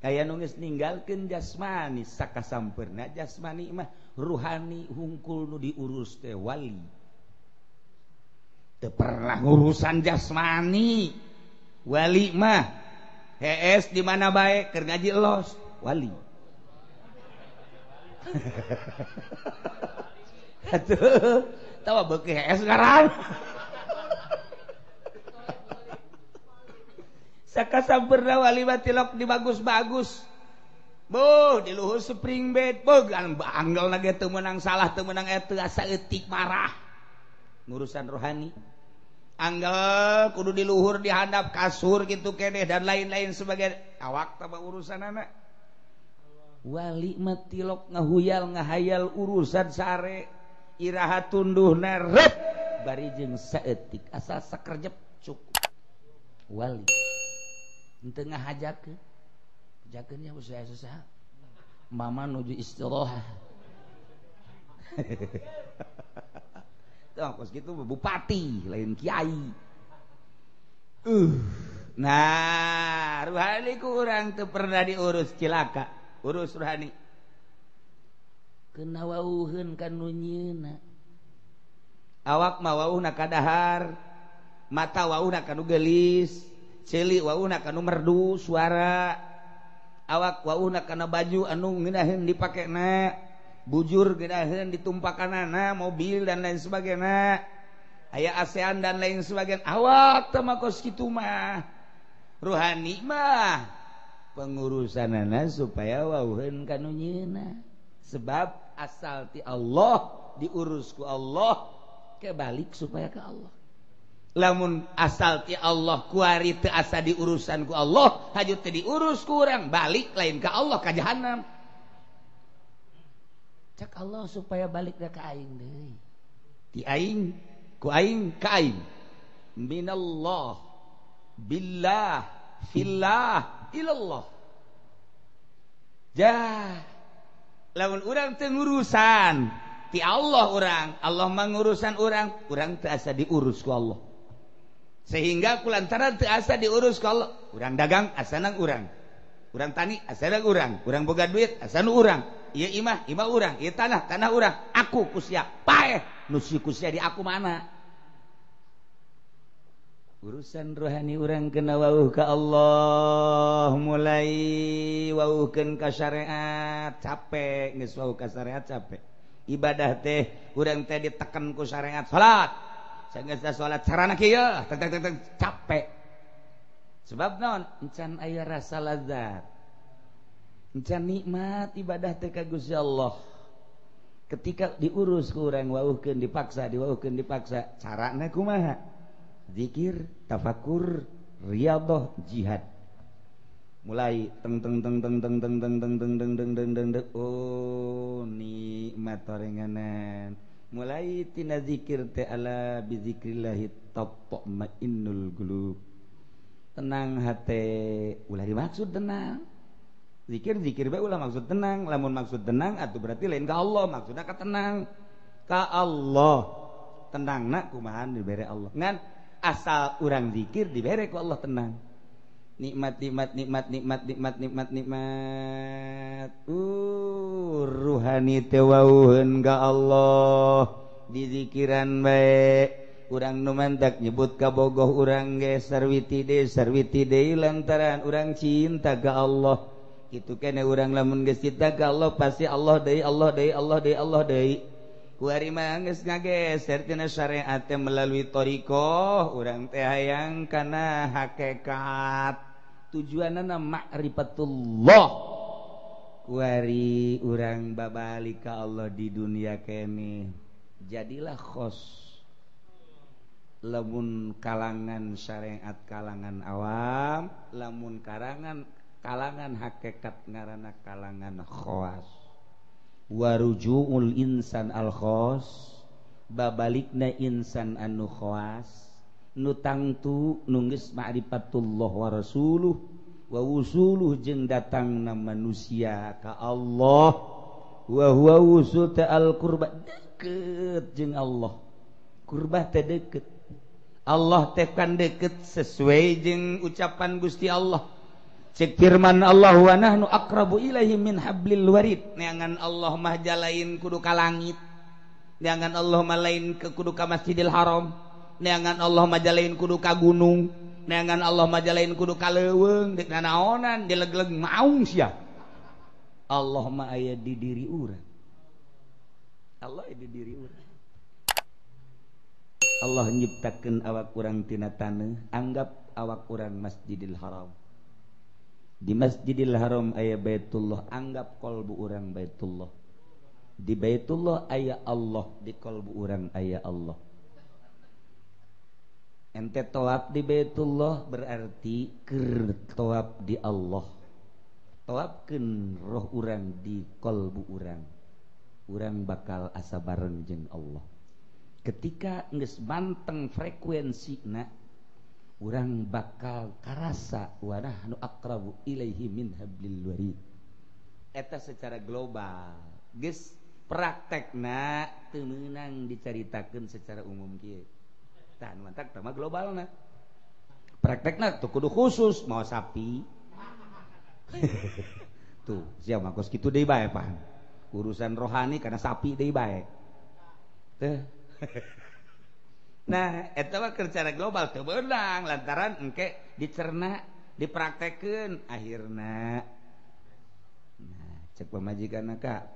Aya nu geus ninggalkeun jasmani sakasampeurna jasmani mah ruhani hungkul nu diurus teh wali. Teu pernah ngurusan jasmani. Wali mah hees di mana bae keur ngaji los, wali. Atuh, tawa beuki hees ngaran. Sakasampeurna wali mah tilok di bagus-bagus. Boh, di luhur spring bed, boh anggal ge teu meunang salah, teu meunang eta asa eutik marah. Ngurusan rohani. Anggal kudu di luhur di handap kasur kitu keneh dan lain-lain sebagai awak tah urusanana. Wali mah tilok ngahuyal ngahayal urusan sare iraha tunduhna rep bari jeung saeutik asal sakerjep cukup. Wali henteu ngahajakeun hajakeun nya usaha-usaha mama nuju istirahat. Tuh kos kitu bupati lain kiai. Nah, ruhani ku urang teu pernah diurus cilaka. Urus ruhani kena wauheun ka nu nyieuna. Awak mah wauhna ka dahar, mata wauhna ka nu geulis, ceuli wauhna ka nu merdu suara, awak wauhna kana baju anu ngeunaheun dipakena, bujur ngeunaheun ditumpakanana, mobil dan lain sebagainya, aya ASEAN dan lain sebagainya. Awak teh mah kos kitu mah. Ruhani mah pengurusanana supaya wauheun ka nu nyieuna. Sebab asal ti Allah diurus ku Allah, kebalik supaya ke Allah. Lamun asal ti Allah kuari teu asa diurusan ku Allah, haju teu diurus ku urang, balik lain ka Allah ka jahanam. Cak Allah supaya balik ka aing deui. Ti aing ku aing ka aing. Minallah billah fillah ilallah. Jah, lamun urang teu ngurusan ti Allah urang, Allah mangurusan urang, urang teu asa diurus ku Allah. Sehingga kulantaran teu asa diurus ku Allah, urang dagang asana urang, urang tani asana urang, urang boga duit asana urang, ieu imah imah urang, ieu tanah tanah urang, aku ku sia paeh, nu si ku sia di aku mana? Urusan rohani urang kena wauh ka Allah, mulai wauhkeun ka syariat, capek geus wauh ka syariat capek. Ibadah teh urang teh diteken ku syariat salat. Sanggeus salat carana kieu, teng teng teng capek. Sebab naon? Encan aya rasa lazat. Encan nikmat ibadah teh ka Gusti Allah. Ketika diurus ku urang wauhkeun dipaksa, diwauhkeun dipaksa, carana kumaha? Zikir, tafakur, riyadhah, jihad. Mulai teng teng teng teng teng teng teng teng teng teng teng teng teng teng, oh nikmat orenganan. Mulai tina zikir teh ala bizikrillahi tatmainnul qulub. Tenang hate, ulah dimaksud tenang. Zikir zikir bae ulah maksud tenang, lamun maksud tenang atuh berarti lain ka Allah, maksudna ka tenang. Ka Allah. Tenangna kumaha dibere Allah. Ngan asal urang zikir dibere ku Allah tenang. Nikmat nikmat nikmat nikmat nikmat nikmat nikmat. Ruhani teh wauheun ka Allah dizikiran bae urang nu mantak nyebut kabogoh urang ge sarwiti deui lantaran urang cinta ka Allah. Kitu kene urang lamun geus cinta ka Allah pasti Allah deui Allah deui Allah deui Allah deui. Kuari mah geus ngageser tina syariat teh melalui thariqah urang teh hayang kana hakikat. Tujuanana ma'rifatullah. Kuari urang babalik ka Allah di dunia kene. Jadilah khos. Lamun kalangan syariat kalangan awam, lamun kalangan hakikat ngaranna kalangan khawas. Warujuul insan al khos, babalikna insan anu khawas, nu tangtu nu geus ma'rifatullah wa rasuluh wa wusuluh jeung datangna manusia ka Allah wa huwa wusul al qurba deket jeung Allah. Qurbah teh deket. Allah teh kan deket sesuai jeung ucapan Gusti Allah. Cek firman Allah wa nahnu aqrabu ilaihi min hablil warid. Neangan Allah mah jalain kudu ka langit. Neangan Allah mah lain ke kudu ka Masjidil Haram. Neangan Allah mah jalain kudu ka gunung. Neangan Allah mah jalain kudu ka leuweung deuk nanaonan dilegleg maung sia. Allah mah aya di diri urang. Allah aya di diri urang. Allah nyiptakeun awak urang tina taneuh, anggap awak urang Masjidil Haram. Di Masjidil Haram aya Baitullah, anggap kolbu urang Baitullah. Di Baitullah aya Allah, di kolbu urang aya Allah. Ente tawaf di Baitullah berarti keur tawaf di Allah. Tawafkeun roh urang di kolbu urang. Urang bakal asa bareng jeung Allah. Ketika geus manteng frekuensina, urang bakal karasa wa nahnu aqrabu ilaihi min hablil warid. Eta secara global geus praktekna teu meunang dicaritakeun secara umum kieu. Tah nu mantak tah mah globalna. Praktekna tuh kudu khusus mau sapi. Tuh sia mah kos kitu deui bae pan. Urusan rohani karena sapi deui bae. Teh. Nah, eta mah secara global teu beunang lantaran engke dicerna, dipraktekeun akhirna. Nah, cek pamajikanna ka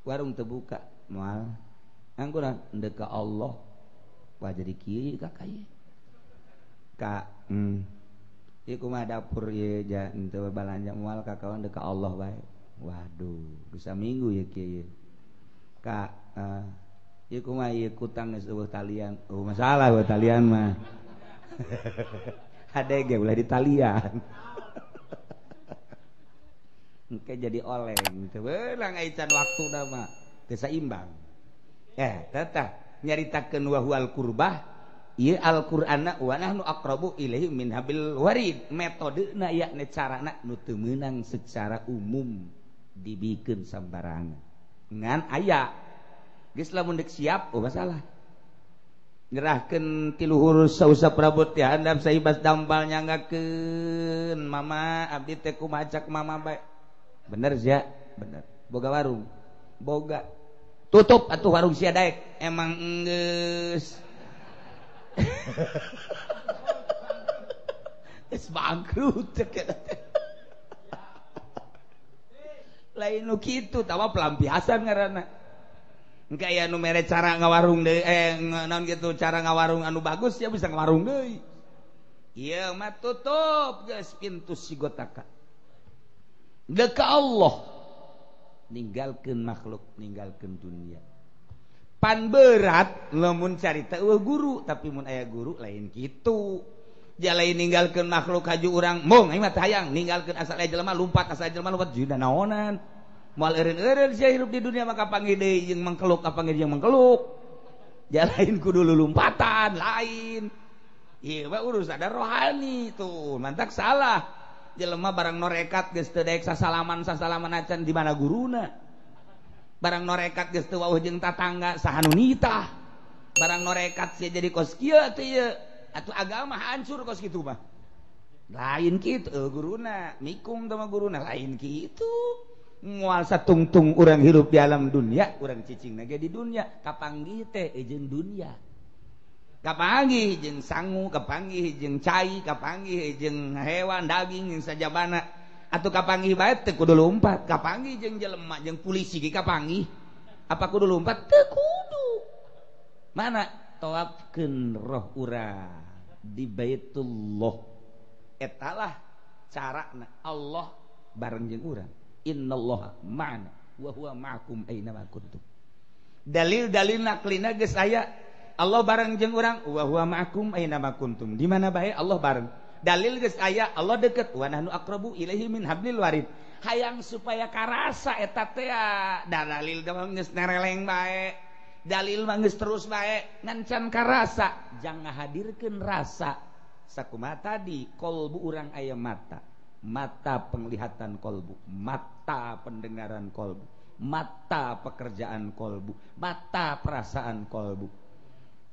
warung teu buka moal. Angguran endek ka Allah. Wah jadi kieu ka ka ieu. Ka ieu kumaha dapur ieu ja henteu balanja moal ka kawan dek ka Allah bae. Waduh, geus saminggu ieu kieu. Ka ieu kumaha ieu kutang geus eueuh talian. Oh masalah eueuh talian mah. Hade ge ulah ditalian. Engke jadi oleng teu beunang aican waktuna mah teu saimbang. Tetah nyaritakeun wa huwal qurbah ieu Al-Qur'anna wa nahnu aqrabu ilaihi min hablil warid. Metodena yakni carana nu teu meunang secara umum dibikeun sambarangan. Ngan aya geus lamun deuk siap oh masalah. Nyerahkeun ti luhur sausap rambut ti handap saibas dampal nyanggakeun mama abdi teh kumaha cak mama bae. Bener sia? Bener. Boga warung. Boga. Tutup atuh warung sia daek. Emang enggeus. Geus bangkrut cek eta teh. Lain nu kitu tawa pelampiasan ngaranna. Engke aya nu mere cara ngawarung deui naon gitu cara ngawarung anu bagus ya bisa ngawarung deui. Ieu mah tutup geus pintu sigotaka. Deuk ka Allah ninggalkeun makhluk, ninggalkeun dunia. Pan berat lamun carita eueuh guru, tapi mun aya guru lain kitu. Jalain ninggalkeun makhluk haju urang, mung aing mah teu hayang ninggalkeun asal aya jelema lumpat, asal jelema lumpat jeung naonan. Moal eureun-eureun sia hirup di dunia maka panggih deui jeung mangkeluk, kapanggih jeung mangkeluk. Jalain kudu lulumpatan lain. Ieu mah urusan ada rohani tuh, mantak salah. Jelema barang norekat geus teu daek sasalaman-sasalaman acan di mana guruna. Barang norekat geus teu wauh jeung tatangga saha nu nitah. Barang norekat sia jadi kos kieu teh ieu. Atuh agama hancur kos kitu mah. Lain kitu guruna, mikung teh mah guruna lain kitu. Moal satungtung urang hirup di alam dunia, urang cicing ge di dunia, kapanggih teh jeung dunia. Kapanggih jeung sangu, kapanggih jeung cai, kapanggih jeung hewan daging jeung sajabana. Atuh kapanggih bae teu kudu lumpat, kapanggih jeung jelema jeung polisi ge kapanggih. Apa kudu lumpat? Teu kudu. Mana tawafkeun roh urang di Baitullah. Etalah carana Allah bareng jeung urang. Innallaha ma'ana wa huwa ma'akum aina ma kuntum. Dalil-dalil naklina geus aya Allah bareng jeung urang wa huwa ma'akum aina ma kuntum. Di mana bae Allah bareng. Dalil geus aya Allah deket wa nahnu aqrabu ilaihi min hablil warid. Hayang supaya karasa eta teh da dalil geus nereleng bae. Dalil mah geus terus bae ngan can karasa, jangan ngahadirkeun rasa. Sakumaha tadi kolbu urang aya mata. Mata penglihatan kolbu, mata pendengaran kolbu, mata pekerjaan kolbu, mata perasaan kolbu.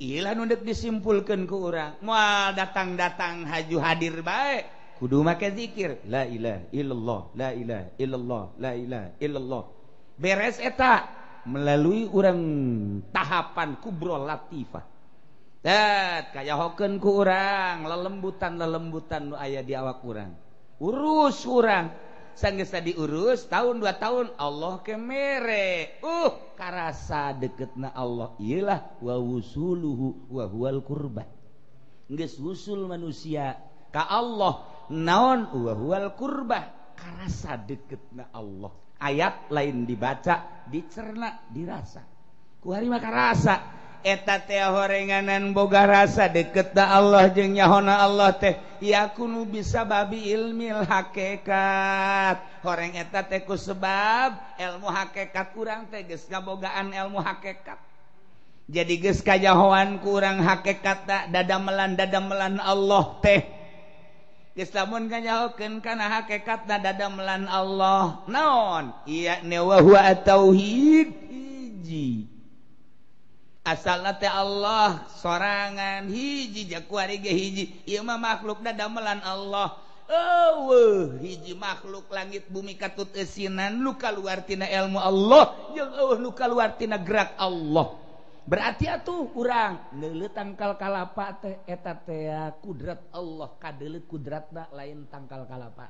Ilah nu deuk disimpulkeun ku urang, moal datang-datang haju hadir bae, kudu make zikir la ilaha illallah, la ilaha illallah, la ilaha illallah. Beres eta melalui urang tahapan kubro latifah. Tet kayahokeun ku urang lelembutan-lelembutan nu aya di awak urang. Urus urang sanggeus diurus tahun 2 tahun Allah ke mere karasa deketna Allah iyalah wa wusuluhu wa huwal qurbah. Geus wusul manusia ka Allah naon wa huwal qurbah, karasa deketna Allah. Ayat lain dibaca, dicerna, dirasa. Ku hari mah karasa eta teh horenganan boga rasa deket da Allah jeung nyahona Allah teh yakunu bisa babi ilmil hakikat. Horeng eta teh ku sebab ilmu hakikat urang teh geus kabogaan ilmu hakikat. Jadi geus kajahoan ku urang hakikat dadamelan-dadamelan Allah teh. Geus lamun kanyahokeun kana hakikatna dadamelan Allah naon? Iya wa huwa tauhid hiji. Asalna teh Allah sorangan hiji jakuari ge hiji ieu mah makhluk dadamelan Allah. Eueuh hiji makhluk langit bumi katut eusinan nu kaluar tina ilmu Allah jeung eueuh nu kaluar tina gerak Allah. Berarti atuh urang neuleuh tangkal kalapa teh eta teh kudrat Allah, kadeuleuh kudratna lain tangkal kalapa.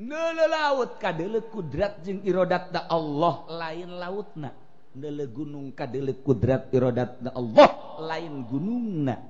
Neuleuh laut kadeuleuh kudrat jeung irodatna Allah lain lautna. Neuleuh gunung kadeuleuh kudrat irodatna Allah lain gunungna.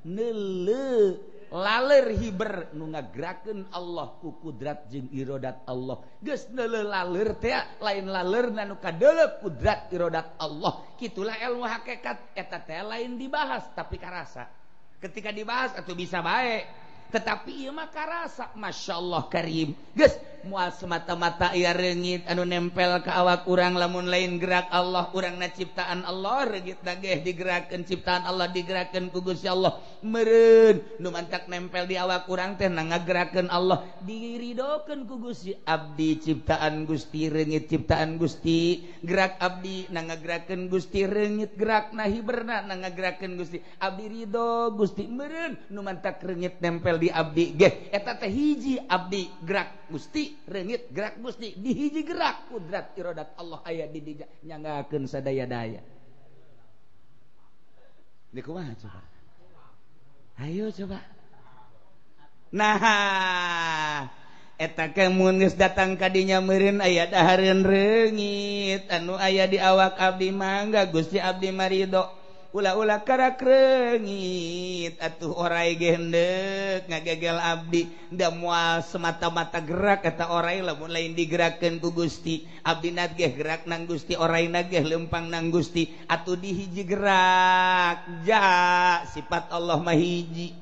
Neuleuh laler hiber nu ngagerakeun Allah ku kudrat jeung irodat Allah. Geus neuleuh laler teh lain lalerna nu kadeuleuh kudrat irodat Allah. Kitulah ilmu hakikat eta teh lain dibahas tapi karasa. Ketika dibahas atuh bisa bae, tetapi ieu mah karasa. Masyaallah karim. Geus moal semata-mata ieu reungit anu nempel ka awak urang lamun lain gerak Allah, urangna ciptaan Allah, reungit ge digerakkeun ciptaan Allah digerakkeun ku Gusti Allah. Meureun nu mantak nempel di awak urang teh na ngagerakeun Allah, diridokeun ku Gusti. Abdi ciptaan Gusti, reungit ciptaan Gusti, gerak abdi na ngagerakeun Gusti, reungit gerakna hiberna na ngagerakeun Gusti. Abdi ridho Gusti. Meureun nu mantak reungit nempel di abdi ge eta teh hiji abdi gerak Gusti, reungit gerak Gusti, di hiji gerak kudrat irodat Allah aya di dinya nyanggakeun sadaya-daya. Di kumaha coba? Ayo coba. Nah, eta ke mun geus datang ka dinya meureun aya dahareun reungit anu aya di awak abdi mangga Gusti abdi maridho. Ulah-ulah karak reungit atuh orai ge hendeuk ngagegel abdi da moal semata-mata gerak eta orai lamun lain digerakkeun ku Gusti. Abdi na ge gerak nang Gusti, oraina ge lempang nang Gusti. Atuh di hiji gerak ja sifat Allah mah hiji.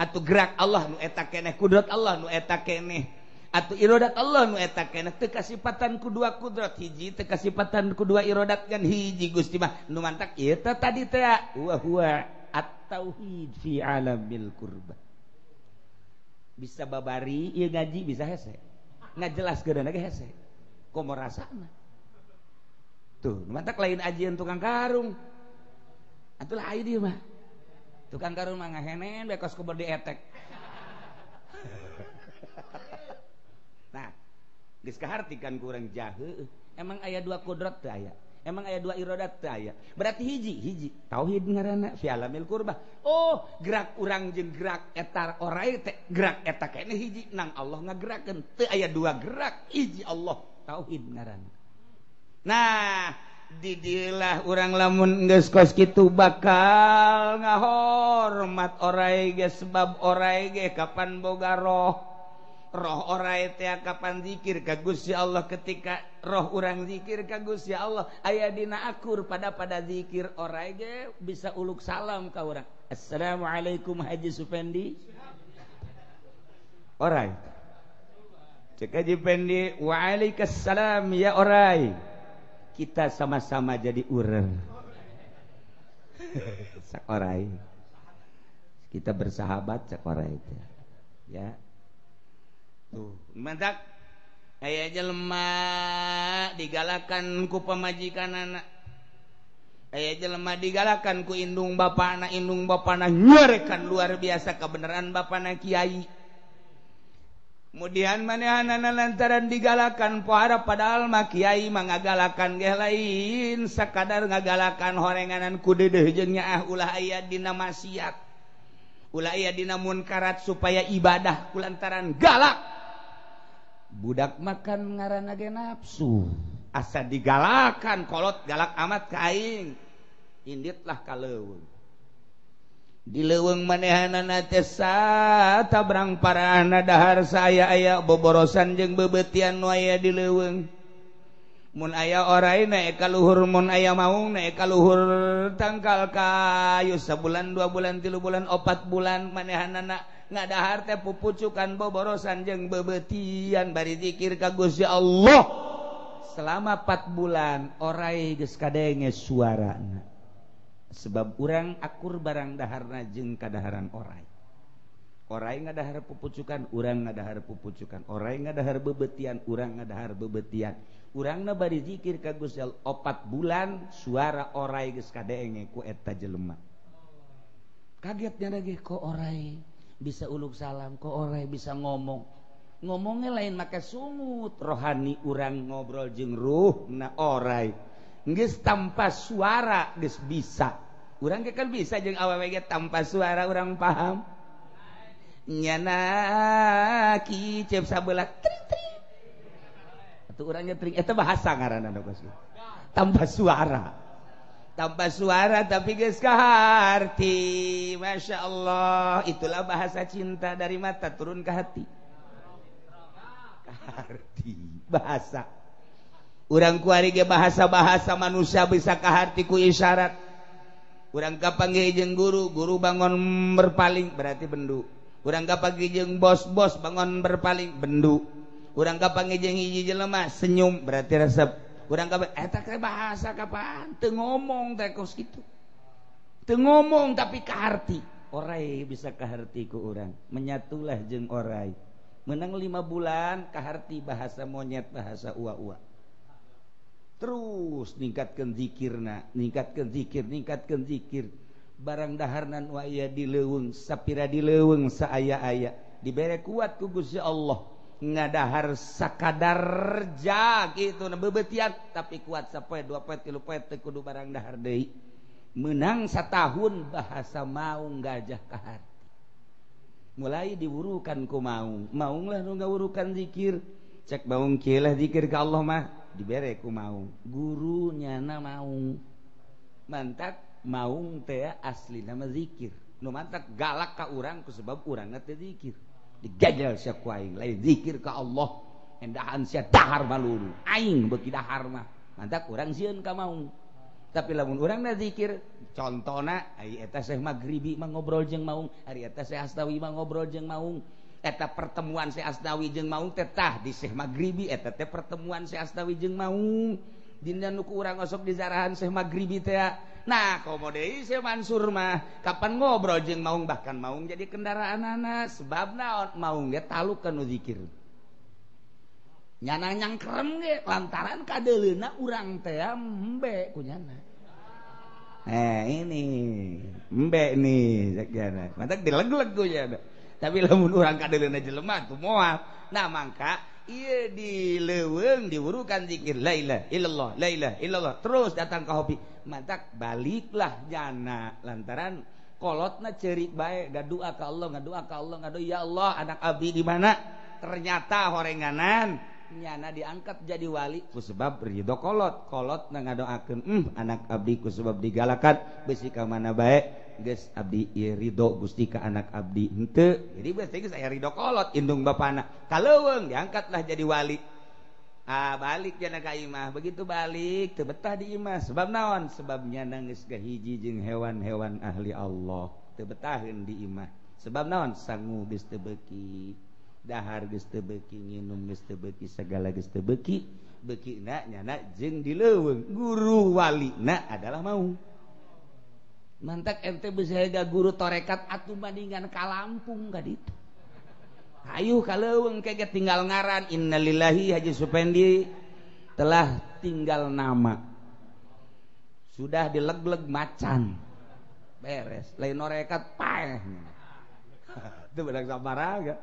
Atuh gerak Allah nu eta keneh, kudrat Allah nu eta keneh, atuh irodat Allah nu eta keneh. Teu kasipatan ku dua kudrat hiji, teu kasipatan ku dua irodat kan hiji Gusti mah. Nu mantak ieu teh tadi teh wa huwa at-tauhid fi alamil qurbah. Bisa babari ieu ngaji bisa hese. Ngajelaskeun ge hese. Komo rasana. Tuh, nu mantak lain ajian tukang karung. Atuh lah aya dieu mah. Tukang karung mah ngahenen bae kos kubur dietek. Nah, Geus kahartikan ku urang jahe. Emang aya dua kodrat teu aya? Emang aya dua irodat teu aya? Berarti hiji hiji tauhid ngaranna fi alamil qurbah. Oh, gerak urang jeung gerak eta orai teh gerak eta keneh hiji nang Allah ngagerakeun. Teu aya dua gerak, hiji Allah, tauhid ngaranna. Nah, didilah urang lamun geus kos kitu bakal ngahormat orai ge sebab orai ge kapan boga roh. Roh orai teh kapan zikir ka Gusti Allah, ketika roh urang zikir ka Gusti Allah aya dina akur pada pada zikir orai ge bisa uluk salam ka urang. Assalamualaikum Haji Supendi. Orai. Cek Haji Pendi, waalaikumsalam ya orai. Kita sama-sama jadi urer. Sak orai. Kita bersahabat cak orai teh. Ya. Tuh, mantak aya jelema digalakan ku pamajikanana. Aya jelema digalakan ku indung bapana, indung bapana nyarekan luar biasa kebenaran bapana kiai. Kemudian manehanana lantaran digalakan pohara padahal mah kiai mah ngagalakan ge lain sakadar ngagalakan horenganan ku deudeuh jeung nyaah ulah aya dina maksiat. Ulah aya dina munkarat supaya ibadah kulantaran galak. Budak makan ngaranna ge nafsu. Asa digalakan kolot galak amat ka aing. Inditlah ka leuweung. Di leuweung manehanana teh satabrang parahna dahar saaya-aya boborosan jeung beubeutian nu aya di leuweung. Mun aya orai naek ka luhur, mun aya maung naek ka luhur tangkal kayu sabulan 2 bulan 3 bulan 4 bulan manehanana ngadahar teh pupucukan boborosan jeung bebeutian bari zikir ka Gusti Allah selama 4 bulan orai geus kadenge suarana sebab urang akur barang daharna jeung kadaharan orai. Orai ngadahar pupucukan, urang ngadahar pupucukan, orai ngadahar bebetian, urang ngadahar bebetian. Urangna bari zikir ka Gusti Allah 4 bulan suara orai geus kadenge ku eta jelema. Kagetnya lagi kok orai bisa uluk salam, kok orai bisa ngomong. Ngomongnya lain make sungut, rohani urang ngobrol jeung ruhna orai. Geus tanpa suara geus bisa. Urang ge kan bisa jeung awewe ge tanpa suara urang paham. Nyana kicep sabelah tring tring. Atuh urangnya tring eta bahasa ngaranna kos. Tanpa suara. Tanpa suara tapi geus kaharti. Masya Allah, itulah bahasa cinta dari mata turun ke hati. Kaharti bahasa. Urang kuari ge bahasa-bahasa manusia bisa kaharti ku isyarat. Urang kapanggih jeung guru, guru bangun berpaling berarti bendu. Urang kapanggih jeung bos-bos bangun berpaling bendu. Urang kapanggih jeung hiji jelema senyum berarti resep. Urang kapanggih eta teh bahasa kapan teu ngomong teh kos kitu. Teu ngomong tapi kaharti. Orai bisa kaharti ku urang. Menyatulah jeung orai. Menang 5 bulan kaharti bahasa monyet, bahasa ua-ua. Terus ningkatkeun zikirna, ningkatkeun zikir, ningkatkeun zikir. Barang daharnan wa aya di leuweung, sapira di leuweung saaya-aya dibere kuat ku Gusti Allah. Ngadahar sakadar ja kitu na bebeutian tapi kuat sapoe 2 poe 3 poe teu kudu barang dahar deui. Menang satahun bahasa maung gajah kaharti. Mulai diwurukan ku maung, maung lah nu ngawurukan zikir. Cek maung kieu lah zikir ka Allah mah dibere ku maung. Guru nyana maung. Mantak maung teh asli nama zikir. Nu mantak galak ka urang ku sebab urangna teh zikir. Digajal sia ku aing lain zikir ka Allah. Endahan sia dahar malulu. Aing beuki dahar mah. Mantak urang sieun ka maung. Tapi lamun urangna zikir, contona ari eta Syekh Maghribi mah ngobrol jeung maung, ari eta Syekh Asnawi mah ngobrol jeung maung. Eta pertemuan Syekh Asnawi jeung maung teh tah di Syekh Maghribi eta teh pertemuan Syekh Asnawi jeung maung. Dina nu ku urang osok di zarahan Syekh Maghribi teh. Nah, komo deui Syekh Mansur mah kapan ngobrol jeung maung bahkan maung jadi kendaraanana sebab naon maung ge taluk kana zikir. Nyana nyangkrem ge lantaran kadeuleuna urang teh embe ku nyana. Ini embe nih cek nyana. Mantak dileg-leg ku nyana. Tapi lamun urang kadeuleuna jelema tuh moal. Nah, mangka Ieu di leuweung diwurukan zikir la ilaha illallah la ilaha illallah terus datang ka hobi mantak baliklah jana lantaran kolotna ceurik bae ngadoa ka Allah ngadoa ka Allah ngadoa ya Allah anak abdi di mana ternyata horenganan nyana diangkat jadi wali ku sebab ridho kolot kolot na ngadoakeun anak abdi ku sebab digalakan besi ka mana bae geus abdi ieu ridho Gusti ka anak abdi henteu jadi geus geus aya ridho kolot indung bapana ka leuweung diangkatlah jadi wali ah balik jana ka imah begitu balik teu betah di imah sebab naon sebab nyana geus gahiji jeung hewan-hewan ahli Allah teu betaheun di imah sebab naon sangu geus teu beuki dahar geus teu beuki nginum geus teu beuki segala geus teu beuki beukina nyana jeung di leuweung guru walina adalah mau mantak ente bisa guru torekat atuh bandingan ka Lampung ka ditu ayo ka leuweung kege tinggal ngaran innalillahi Haji Supendi telah tinggal nama sudah dileg-leg macan beres lain norekat paeh itu bedang sabaraga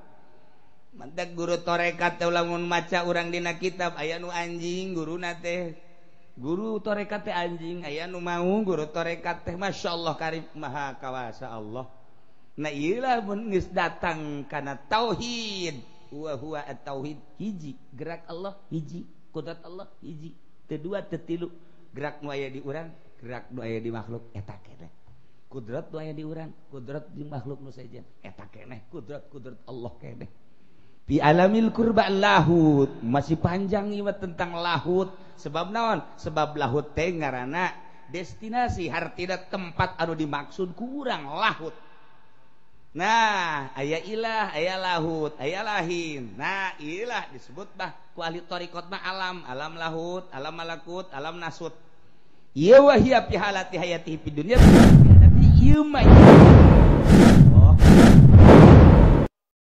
mantak guru torekat teh lamun maca urang dina kitab aya nu anjing guruna teh guru torekat teh anjing aya nu mau guru torekat teh masyaallah karib maha kawasa Allah. Nah ieu mun geus datang kana tauhid wa huwa at-tauhid hiji gerak Allah hiji kudrat Allah hiji teu dua teu tilu gerak nu aya di urang gerak nu aya di makhluk eta keneh kudrat nu aya di urang kudrat di makhluk nu sejen eta keneh kudrat kudrat Allah keneh fi alamil kurba lahut masih panjang ieu tentang lahut sebab naon sebab lahut teh ngaranna destinasi hartina tempat anu dimaksud kurang lahut. Nah aya ilah aya lahut aya lahin nah ilah disebut bah ku ahli thariqat mah alam alam lahut alam malakut alam nasut ieu wahia fi halati hayati fi dunya ieu mah